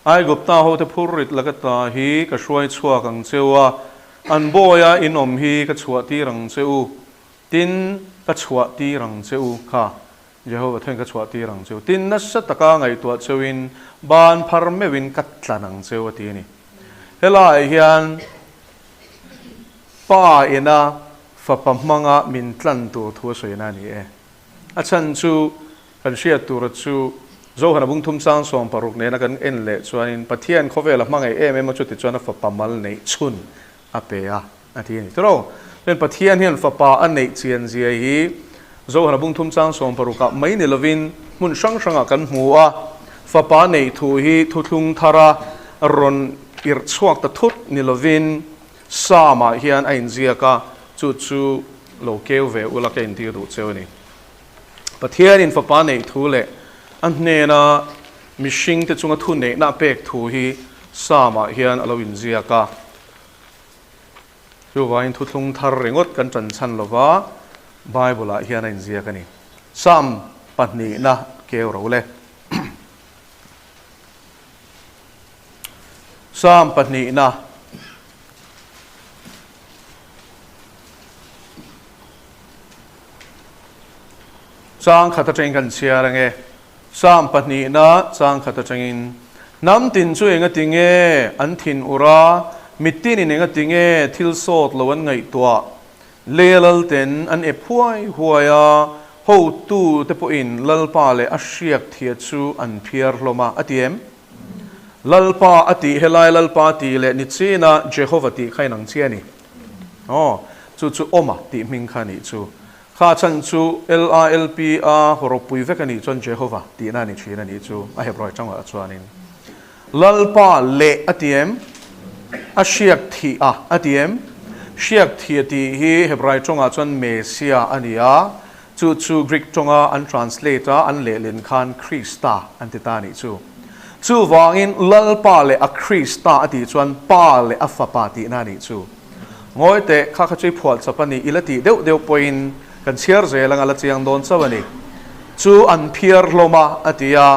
Aigupta hote phur rit laka ta hi ka hruai chhuak ang che u a, an bawia in awm hi ka chhuah tir ang che u, tin, ka chhuah tir ang che u kha, Jehova theng ka chhuah tir ang che u, tin, nasa taka ngaihtuah cheuin ban phar meuhin ka tlan ang che u a ti a ni. Helaiah hian Pa ina fapa hmanga min tlan tur thu a sawi na a ni e. A chhan chu kan hriat tura chu Zohana bung thum sang 16 nena kan en leh chuanin Pathian khawvela hmangaih em em a chuti chuan a fapa mal neih chhun a pe a a ti a ni. Tiraw? Chuan Pathian hian fapa a neih chian zia hi Zohana bung thum chang 60 ah mai ni lovin hmun hrang hrangah kan hmu a, fapa neih thu hi thuthlung thara rawn irh chhuak ta thut ni lovin Psalm-ah hian a inziak a, chu chu lo keu ve ula ka intir duh cheu a ni. Pathianin fapa neih thu leh a hnena mihringte chunga thu neihna a pek thu hi Psalm-ah hian a lo inziak a. Chuvangin thuthlung thar ringawt kan ṭan chhan lova Bible-ah hian a inziak a ni. Psalm pahnihna keu ro le. Psalm pahnihna. Chang khat atangin kan chhiar ange. Psalm pahnihna chang khat atangin, Hnam tin chu enga tinge an thin ur a, mitinin enga tinge thil sawt lo an ngaihtuah? Lei lal ten an ep huai huai a, hotu te pawhin Lalpa leh a hriak thia chu an phiar hlawm a, a ti em? Lalpa a tih helai Lalpa tih leh ni china Jehova tih kha inang chiah a ni. Aw, chu chu Awma tih hming kha a nih chu. Kha chhan chu LALP a hawrawppui vek a nih chuan Jehova tihna a ni thin a nih chu a Hebrai tangah chuanin. Lalpa leh a ti em? A hriak thih a a ti em? Hriak thih a tih hi Hebrai tawngah chuan Mesia a ni a, chu chu Greek tawnga an translate a, an lehlin khan Krista an ti ta a nih chu. Chuvangin Lalpa leh a Krista a tih chuan Pa leh a Fapa tihna a nih chu. Ngawi teh, kha kha chu i phuah chap a ni, i la tih deuh deuh pawhin kan chhiar zel anga la chiang dawn chauh a ni. Chu an phiar hlawm a, a ti a.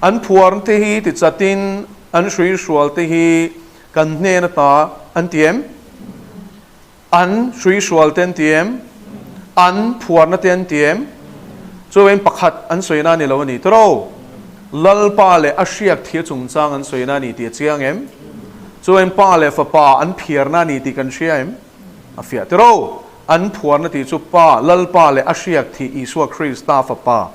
An phuarn te hi ti chatin an hrui hrual te hi kan hnen ata an ti em? An hrui hrual te an ti em? An phuarna te an ti em? Chuan pakhat an sawina a ni lo a ni tawrh. Lalpa leh a hriak thil chungchang an sawina a ni tih a chiang em? Chuan pa leh fapa an phiarna a ni tih kan hria em? A fiah tiro. An phuarna tih chu Pa, Lalpa leh a hriak thih Isua Krista fapa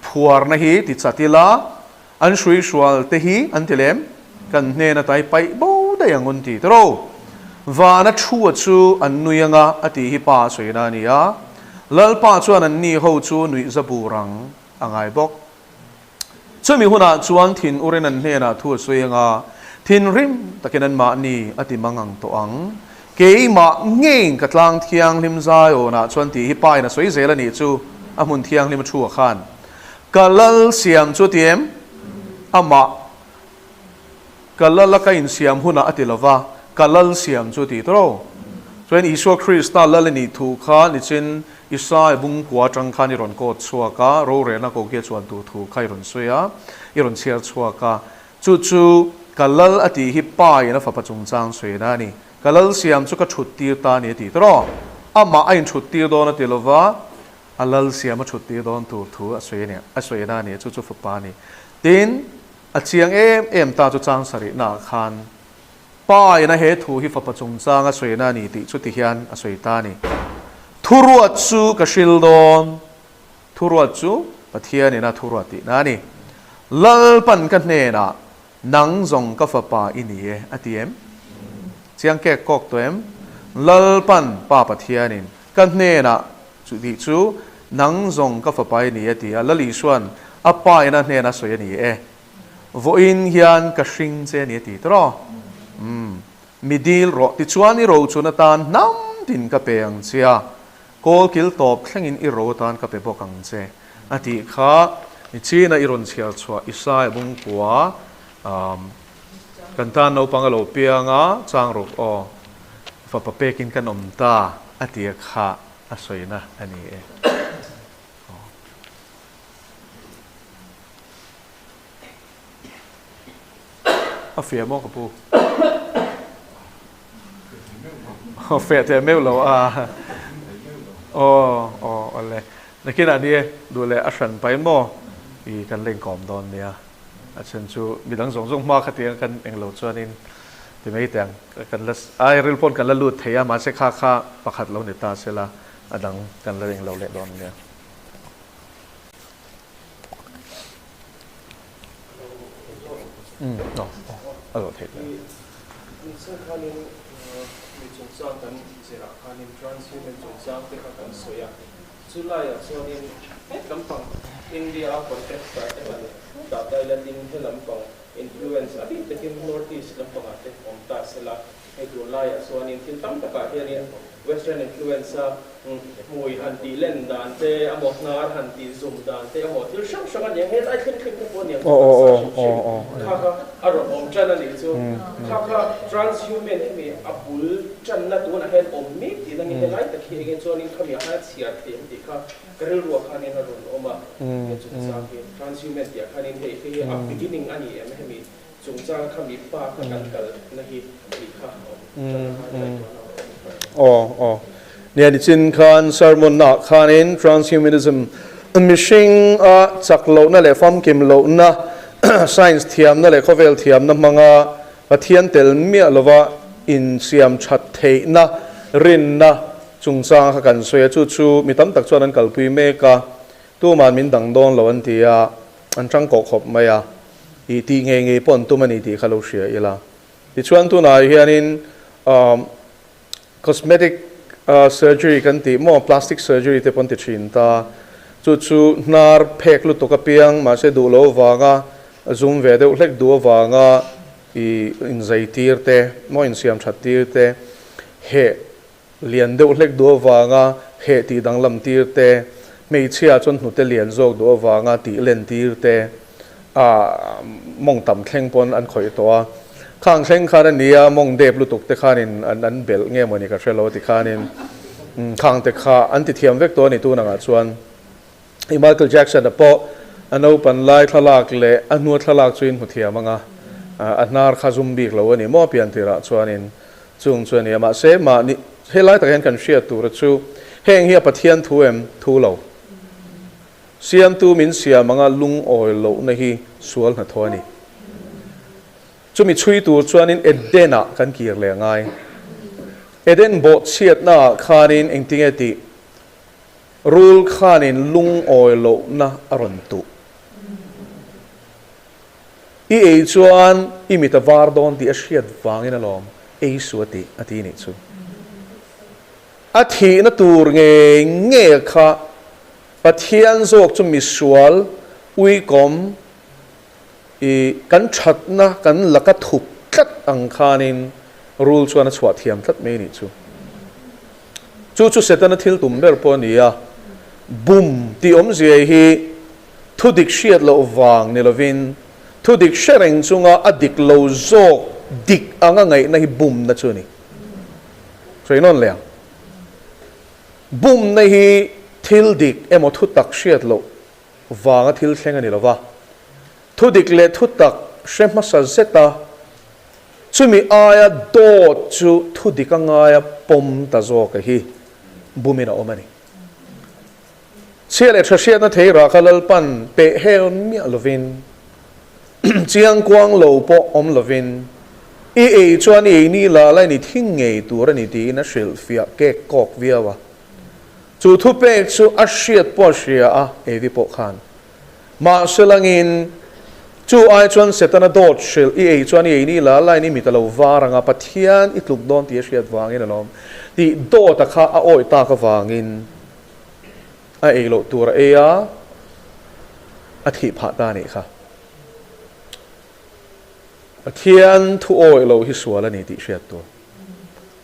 phuarna hi ti chat ila, an hruihrual te hi an ti lem? Kan hnen atai paih bo daih ang un ti tiro. Vana thua chu an nui anga a tih hi Pa a sawina a ni a. Lalpa chuan an ni ho chu nuihza bur ang a ngai bawk. Chumi hunah chuan thin urin an hnenah thu a sawi anga, thinrim takin anmahni a ti mang ang tawh ang. Keimah ngeiin ka tlang thianghlim Zion-ah chuan tih hi Pain a sawi zel a nih chu, a hmun thianghlim a thu a khan. Ka lal siam chu ti em? Amah ka lal a ka insiam hunah a ti lo va, ka lal siam chu ti tawh. Chuan Isua Krista lal a nih thu kha nichin Isai bungkua atang khan i rawn kawt chhuak a, rorelna kokia chuan tur thu kha i rawn sawi a, i rawn chhiar chhuak a. Chu chu ka lal a tih hi Pa in a fapa chungchang sawiin a ni. Ka lal siam chu ka thut tir ta a ni a ti tawh. Amah a inthut tir dawn a ti lo va, a lal siam a thut tir dawn tur thu a sawi a ni, a sawiin a ni. Chu chu fapa a ni. Tin, a chiang em em ta chu chang sarihnaah khan Pa ina he thu hi fapa chungchang a sawina a ni tih chu ti hian a sawi ta a ni. Thuruat chu ka hril dawn. Thuruat chu Pathian ina thuruat tihna a ni. Lalpan ka hnenah, Nang zawng ka fapa i ni e, a ti em? Chiang kek kawk tawh em? Lalpan, Pa Pathianin, ka hnenah chu tih chu, Nang zawng ka fapa i ni e, ti a. Lal Isua'n a Pa ina hnena sawi a ni e. Vawiin hian ka hring che a ni a ti tawh. Umm, mi dil rawh. Tichuan i ro chun atan hnam tin ka pe ang che a, kawl kil tawp thlengin i ro atan ka pe bawk ang che a tih kha Nichina i rawn chhiar chhuah Isaia bungkua umm kan tan naupang a lo piang a, chang ruk aw, fapa pekin kan awm ta a ti a kha a sawina a ni e. A fiah maw ka pu? Aw fiah teh meuh lo a. Aw aw awle. Nakinah ni e, duh leh a hran pai maw i kan la inkawm dawn nia. A then chu midang zawng zawng hma khatiang kan englo chuanin ti mai teh ang. Kan la ai ril pawn kan la lut thei a, mahse kha kha pakhat lo ni ta sela a dang kan la englo leh dawn nia. Influence a bik takin North East lampangah te awm ta sela, hei tunlaiah chuanin thil tam takah hianin Western influence a hmui han tih len dan te, a maw hnar han tih zum dan te, a maw thil hrang hrang a nia, helai thleng thleng te pawh a nia chu taksa hrim hrim kha kha a rawn awm tan a nih chu. Kha kha transhuman hemi a bul tanna tunah hian awm mek tihna nge helai tak hi enge chuanin khami ah khan a chhiar thei ang tih kha Ka rilruah khanin a rawn awm a, he chungchang hi transhuman tih ah khanin hei hei hi a beginning a ni em hemi chungchang kha mi pa kha kan kal na hi tih kha a awm tan khan ngaihtuahna a awm ta. Aw aw. Nia nichin khan sermon na ah khanin transhumanism mihring a chak lohna leh famkim lohna science thiamna leh khawvel thiamna hmanga Pathian tel miah lova insiam that theihna rinna Chungchang kha kan sawi a, chu chu mi tam tak chuan an kalpui mek a, tuman min dang dawn lo an ti a, an tangkawh khawp mai a, ih tih ngei ngei pawh an tum a ni tih kha lo hria ila. Tichuan tunah hianin cosmetic surgery kan tih maw, plastic surgery te pawh an ti thin ta, chu chu hnar phek lutuk apiang mahse duh lo avanga zum ve deuh hlek duh avanga. I inzai tir te, maw insiam that tir te, heh lian deuh hlek duh avanga heh tih danglam tir te, hmeichhia chuan hnute lian zawk duh avanga tih len tir te, ah mawng tam thleng pawn an khawih tawh a. Khang thleng khan a nia mawng dep lutuk te khanin an an belh nge mawni ka hre lo ti khanin khang te kha an ti thiam vek tawh a ni tun angah chuan. I Michael Jackson-a pawh a naupan lai thlalak leh a hnua thlalak chu in hmu thiam ang a, a hnar kha zum bik lo a ni maw pian tirah chuanin chung chu a ni a. Mahse, mahni helai tak hian kan hriat tura chu heng hi a Pathian thu em? Thu lo. Siamtu min siam anga lungawi lohna hi sual hnathawh a ni. Chumi chhui tur chuanin Eden-ah kan kir leh a ngai. Eden bawhchhiatnaah khanin engtinge tih? Rul khanin lungawi lohna a rawn tuh. I ei chuan i mit a var dawn tih a hriat vangin alawm ei su a tih a ti nih chu. A thihna tur ngei ngei kha Pathian zawk chu misual uikawm i kan thatna kan laka thup tlat ang khanin rul chuan a chhuah thiam tlat mai nih chu. Chu chu Setana thil tum ber pawh a ni a, bum tih awmzia hi thu dik hriat loh vang ni lovin thu dik hre reng chunga a dik lo zawk dik anga ngaihna hi bumna chu a ni. Sawi nawn leh ang. Bumna hi thil dik emaw thu tak hriat loh vanga thil thleng a ni lo va, thu dik leh thu tak hre hmasa zet a, chumi aia dawt chu thu dik a ngaia pawm ta zawk a hi bumin a awm a ni. Chhia leh tha hriatna thei rah kha Lalpan peh hel miah lovin, chiangkuang lo pawh awm lovin, i ei chuan i ei ni la la in i thing ngei tur a ni tiin a hrilhfiah kek kawk viau a. Chu thupek chu a hriat pawh a hria a, Evi pawh khan. Mahse langin, chu ai chuan Setana dawt hrilh i ei chuan i ei ni la lain i mit a lo var ang a, Pathian i tluk dawn tih a hriat vangin a lawm tih dawta kha a awih tak avangin a ei loh tur a ei a, a thih phah ta a nih kha. Pathian thu awih lo hi sual a ni tih hriat tur.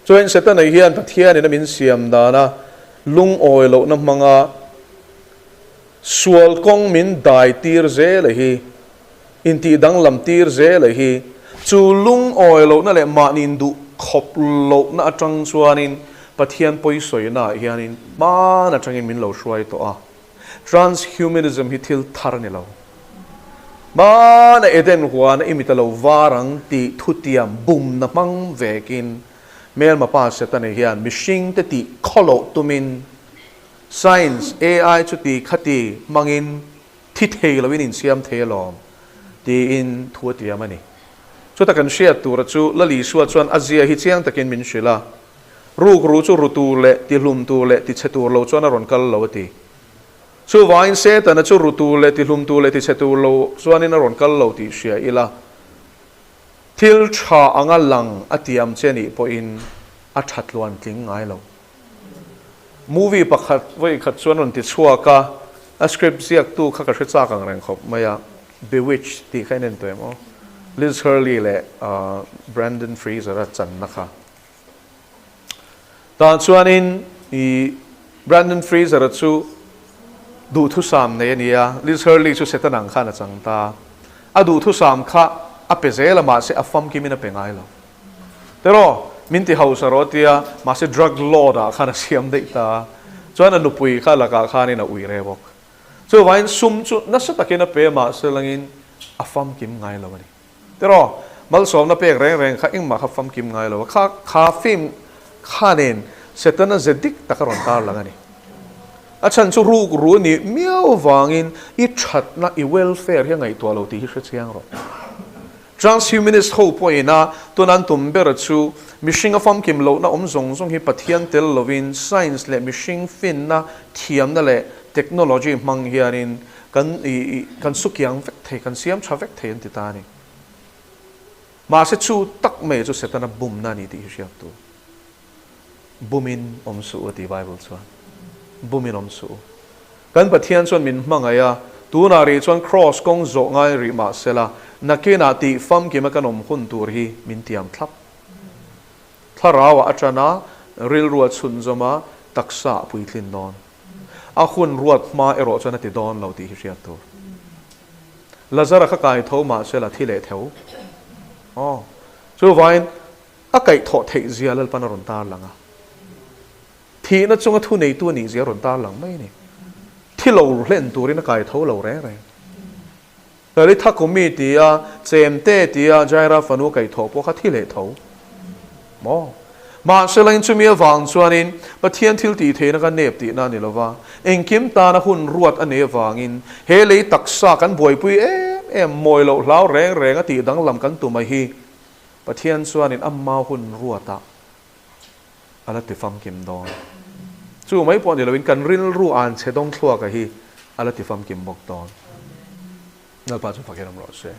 Chuan Setana hian Pathianin a min siam dana lungawi lohna hmanga sual kawng min dai tir zel a hi, intih danglam tir zel a hi, chu lungawi lohna leh mahni induh khawp lohna atang chuanin Pathian pawisawina ah hianin hman atangin min lo hruai tawh a. Transhumanism hi thil thar a ni lo. Hmana Eden huana i mit a lo var ang tih thutiam bumna hmang vekin hmelma pa Setana hian mihringte tih khawloh tumin Science, AI chuti khati hmangin thi thei loin insiam thei alawm tiin thu a tiam a ni. Chuta kan hriat tura chu Lal Isua chuan a zia hi chiang takin min hrilh a, Rukru chu ru tur leh tihlum tur leh tichhe tur lo chuan a rawn kal lo a ti. Chuvangin Setana chu ru tur leh tihlum tur leh tichhe tur lo chuanin a rawn kal lo tih hria ila, thil tha anga lang a tiam che nih pawhin a tha tluan tling ngai lo. Movie pakhat vawi khat chuan rawn ti chhuak a, a script ziaktu kha ka hre chak ang reng khawp mai a, Bewitched tih kha in en tawh em aw? Liz Hurley leh Brandon Fraser a channa kha. Tah chuanin i Brandon Fraser-a chu duhthusam nei a ni a, Liz Hurley chu Satan ang khan a chang ta. A duhthusam kha a pe zel a, mahse a famkimin a pe ngai lo. Teraw, min ti hausa rawh a tia, mahse drug lord-ah khan a siam daih ta a. Chuan a nupui kha lakah khanin a ui re bawk. Chuvangin sum chu nasa takin a pe a, mahse langin a famkim ngai lo a ni. Tiraw, malsawmna pek reng reng kha engmah kha famkim ngai lo a, kha kha film kha nen Setana ze dik tak a rawn tar lang a ni. A chhan chu ruk ru a nih miau vangin i thatna, i welfare hi a ngaihtuah lo tih hi hre chiang rawh. Transhumanist ho pawhin a tun an tum ber chu mihring a famkim lohna awm zawng zawng hi Pathian tel lovin science leh mihring finna, thiamna leh technology hmang hianin Kan i kan sukiang vek thei, kan siam tha vek thei an ti ta a ni. Mahse chu tak mai chu Setana bumna a ni tih hi hriat tur. Bumin awm suh u a ti Bible chuan. Bumin awm suh u. Kan Pathian chuan min hmangaih a, tunah rih chuan Kraws kawng zawh ngai rih mahsela, Nakinah tih famkima kan awm hun tur hi min tiam thlap. Thlarauah a ṭan a, rilru a chhunzawm a, taksa a puitlin dawn. A hun ruat hma erawh chuan a ti dawn lo tih hi hriat tur. Lazara kha kai tho mah se la thi leh theu. Aw, chuvangin a kaihthawh theih zia Lalpan a rawn tarlang a. Thihna chunga thuneitu a nih zia a rawn tarlang mai a ni. Thi lo hlen turin a kai tho lo reng reng. Lalitha Kumi tia Chemte tia Jaira fanu kaihthawh pawh kha thi leh tho maw? Mahse lain chumi avang chuanin Pathian thil tih theihna kha nep tihna a ni lova, engkim tana hun ruat a nei avangin he lei taksa kan buaipui em em mawi loh hlau reng reng a tih danglam kan tum a hi Pathian chuanin amma hun ruatah a la ti famkim dawn. Chu mai pawh ni loin kan rilru an chhe dawng thluaka hi a la ti famkim bawk dawn. Lalpa chu fakin awm rawh se.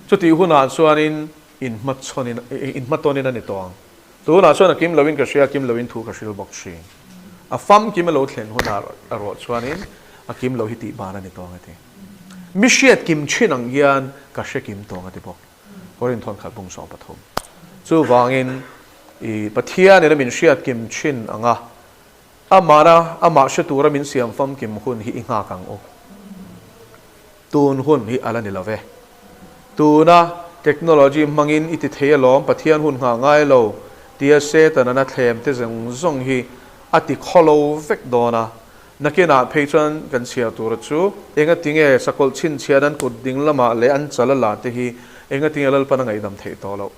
Chutih hunah chuanin inhmachhawnin inhmatawnin a ni tawh ang. Tunah chuan a kim loin ka hria, a kim loin thu ka hril bawk thin. A famkim a lo thlen hunah erawh chuanin a kim lo hi tih ban a ni tawh ang a ti. Mi hriat kim thin ang hian ka hre kim tawh ang a ti bawk. Korin thawnkhat bung 13. Chuvangin i Pathianin a min hriat kim thin ang a, amahna amah hre tura min siam famkim hun hi i nghak ang u. Tun hun hi a la ni lo ve. Tuna technology hmangin i ti thei alawm Pathian hun nghah ngai lo tia Satan-an a thlem te zawng zawng hi a ti khawlo vek dawn a, Nakinah phei chuan kan chhiar tura chu engatinge sakawlh chhinchhian an kut ding lamah leh an chal a la te hi engatinge Lalpan a ngaihdam theih tawh loh?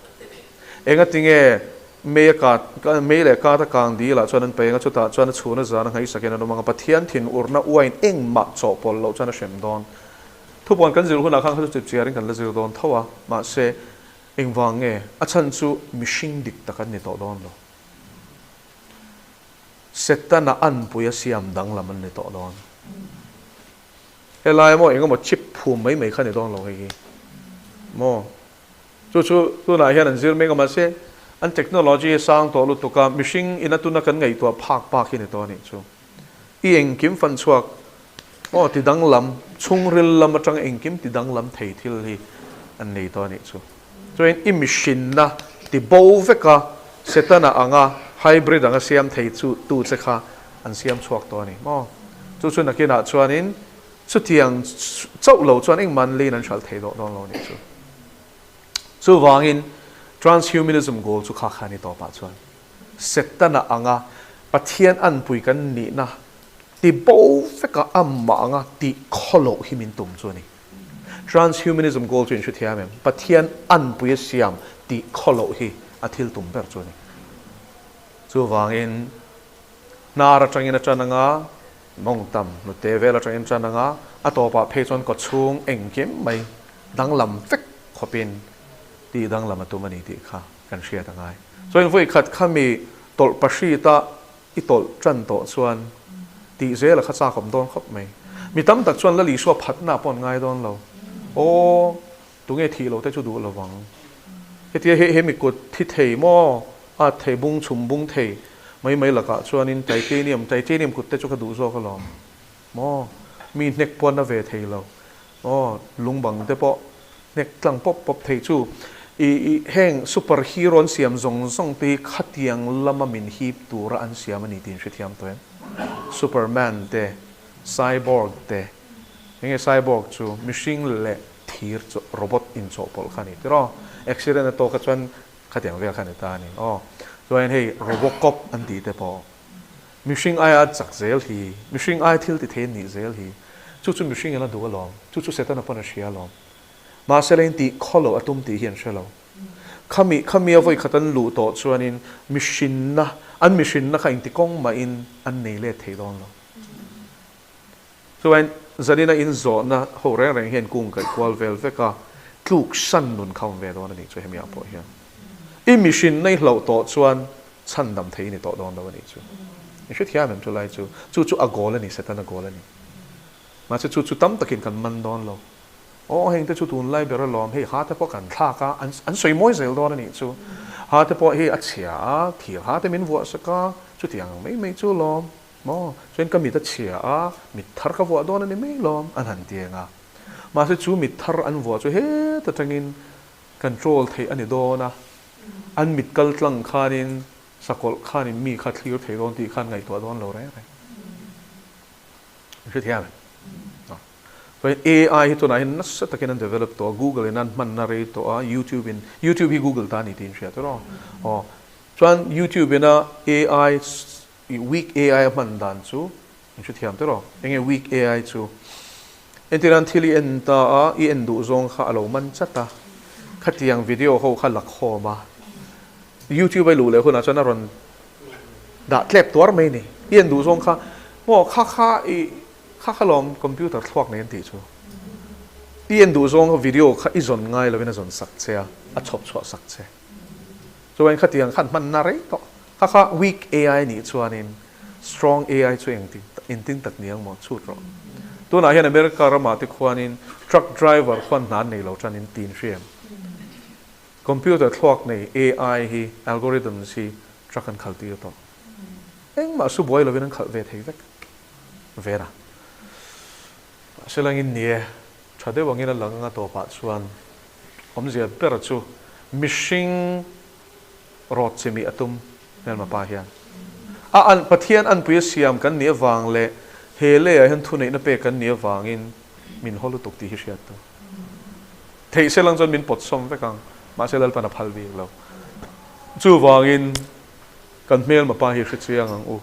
Engatinge mei a kat mei leh kat a kang dil ah chuan an paih anga chutah chuan a chhun a zan a ngaisakin an awm anga Pathian thinurna uain engmah chawhpawlh loh chuan a hrem dawn. Thupuan kan zir hunah khan kha chu chipchiarin kan la zir dawn tho a, mahse engvang nge a chhan chu mihring dik tak an ni tawh dawn lo. Setana anpui a siam danglam an ni tawh dawn. Helai maw engemaw chip phum mai mai kha ni dawn lo hei hi maw. Chu chu tunah hian an zir mek a mahse an technology hi sang tawh lutuk a mihring ina tuna kan ngaihtuah phak phak hi ni tawh a nih chu. I engkim fan chhuak maw ti danglam chhungril lam atanga engkim ti danglam thei thil hi an nei tawh a nih chu. Chuan i mihrinna ti bo vek a, Setana anga hybrid anga siam thei chu tu che kha an siam chhuak tawh a ni maw? Chu chu nakinah chuanin chutiang chauh lo chuan engmah an leiin an hralh thei dawh dawn lo a nih chu. Chuvangin transhumanism goal chu kha kha a ni tawpah chuan Setana anga Pathian anpui kan nihna ti bo veka amah anga tih khawloh hi min tum chu a ni. Transhumanism goal chu in hre thiam em? Pathian anpui a siam tih khawloh hi a thil tum ber chu a ni. Chuvangin hnar atangin a tan anga, mawngtam hnute vel atangin a tan anga, a tawpah phei chuan kawchhung engkim mai danglam vek khawpin tih danglam a tum a ni tih kha kan hriat a ngai. Chuan vawikhat khami tawlh pahrit-a I tawlh tan tawh chuan tih zel a kha chak awm dawn khawp mai. Mi tam tak chuan Lal Isua phatna pawh an ngai dawn lo. Aw, tunge thih loh te chu duh lo vang. Hetia he he mi kut thi thei maw, at thei bung chhum bung thei mai mai lakah chuanin titanium, titanium kut te chu ka duh zawk alawm maw. Mi hnek pawh na ve thei lo. Aw, lungbang te pawh hnek tlang pawp pawp thei chu i i heng super hero an siam zawng zawng te hi khatiang lama min hip tura an siam a ni tih in hrethiam tawh em? Superman te, cyborg te, enge cyborg chu mihring leh thir chaw robot inchawhpawlh kha a ni tiraw? Accident a tawk kha chuan khatiang vel kha a ni ta a ni. Aw, chuan hei robocop an tih te pawh Mihring aia chak zel hi, mihring aia thil ti thei an nih zel hi, chu chu mihring in a duh alawm, chu chu Setana pawn a hria alawm. Mahse la in tih khaw loh a tum tih hi an hre lo. Khami, khami a vawikhat an luh tawh chuanin mihrinna, an mihrinna kha engti kawng mahin an nei let thei dawn lo. Chuan zanina in zawhna ho reng reng hian kung kaih kual vel vek a, tluk san nun kha awm ve dawn a nih chu hemi ah pawh hian. I mihrinna i hlauh tawh chuan chhandam thei i ni tawh dawn lo a nih chu. I hrethiam em chulai chu? Chu chu a goal a ni, Setana goal a ni. Mahse chu chu tam takin kan man dawn lo. Aw heng te chu tunlai ber alawm, hei ha te pawh kan thlak a, an sawi mawi zel dawn a nih chu. Ha te pawh hei a chhia a, thir ha te min vuah sak a, chutiang ang mai mai chu alawm. Maw? Chuan ka mit a chhia a, mit thar ka vuah dawn a ni mai lawm, an han ti eng a. Mahse chu mit thar an vuah chu heta tangin control theih a ni dawn a, an mit kal tlang khanin sakawlh khanin mi kha thlir thei dawn tih khan ngaihtuah dawn lo reng reng. In hrethiam em? Chuan AI hi tunah hian nasa takin an develop tawh a, Google in an hmanna rei tawh a, YouTube in, YouTube hi Google ta a ni tih in hria tawh rawh. Aw, chuan YouTube ina AI, weak AI a hman dan chu in hrethiam tawh rawh. Enge weak AI chu? Entirnan thil i en ta a, i en duh zawng kha a lo man chat a, khatiang video ho kha la khawm a, YouTube a i luh leh hunah chuan a rawn dah tlep tuar mai a ni. I en duh zawng kha maw kha kha i kha kha lawm computer thluak nei an tih chu. I en duh zawng video kha i zawn ngai lovin a zawn sak che a, a chhawp chhuah sak che. Chuan khatiang khan hmanna rei tawh. Kha kha weak AI nih chuanin strong AI chu engtin engtin tak ni ang maw chhut rawh. Tunah hian America ramah te khuanin truck driver khuan hna an nei lo tan in tin hriam. Computer thluak nei AI hi algorithms hi truck an khalh tir tawh. Engmah su buai lovin an khalh ve thei vek. Vera. Mahse langin ni e, tha deuh angin a lang anga tawpah chuan awmzia ber chu mihring rawt chimih a tum hmelma pa hian. A an Pathian anpui a siam kan nih avang leh he leiah hian thuneihna pek kan nih avangin min haw lutuk tih hi hriat tur. Theih se lang chuan min pawt sawm vek ang, mahse Lalpan a phal bik lo. Chuvangin kan hmelma pa hi hre chiang ang u.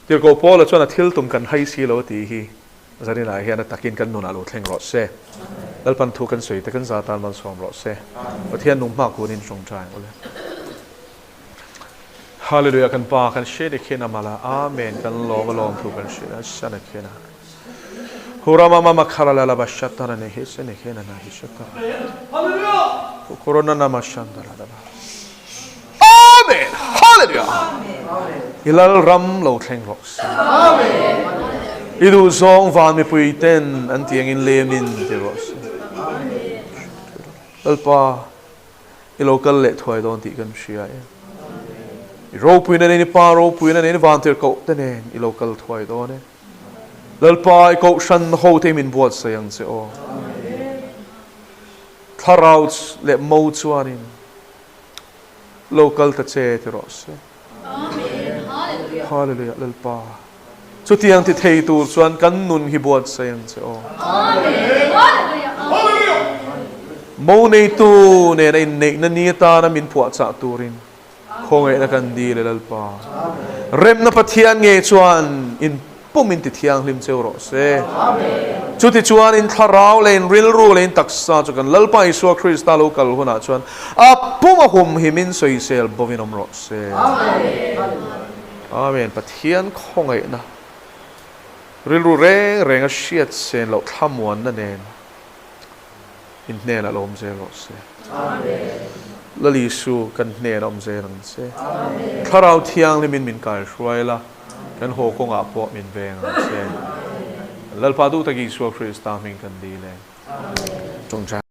Tirhkoh Paula chuan a thil tum kan hai si lo a tih hi zaninah hian a takin kan nunah lo thleng rawh se. Lalpan thu kan sawi te kan za tan malsawm rawh se. Pathian nung hma kunin tawngtai ang ule. Hallelujah kan pa kan hre dik hian amala Amen kan lawm a lawm thu kan hre a sana khian a Hurama mama kharala la bashatara ne hese ne khena na hishatara Corona nama shandara la Amen Hallelujah Ilal ram lo thleng rawh se Amen I duh zawng van mipui ten an tiang in lemin ti rawh se Lalpa I lo kal leh thuai dawn tih kan hria e. I ropuina nen, i pa ropuina nen, i vantirhkoh te nen i lo kal thuai dawn e. Lalpa, i kohhran ho te min buatsaih ang che aw. Thlarau leh mo chuanin lo kal ta che ti rawh se. Hallelujah, Lalpa. Chutiang ti thei tur chuan kan nun hi buatsaih ang che aw. Mo neitu nena inneihna ni atana min phuahchah turin khawngaihna kan dil e Lalpa. Remna Pathian ngei chuan in pum in ti thianghlim cheu rawh se. Chutichuan in thlarau leh in rilru leh in taksa chu kan Lalpa Isua Krista lo kal hunah chuan a pum a humhimin sawisel bovin awm rawh se. Amen Pathian khawngaihna rilru reng reng a hriat sen loh thlamuanna nen in hnenah lo awm zel rawh se. Lal Isu kan hnenah awm zel ang che. Thlarau Thianghlimin min kaihruai la, kan haw kawngah pawh min veng ang che. Lalpa duh tak Isua Krista hming kan dil e. Tawngtai.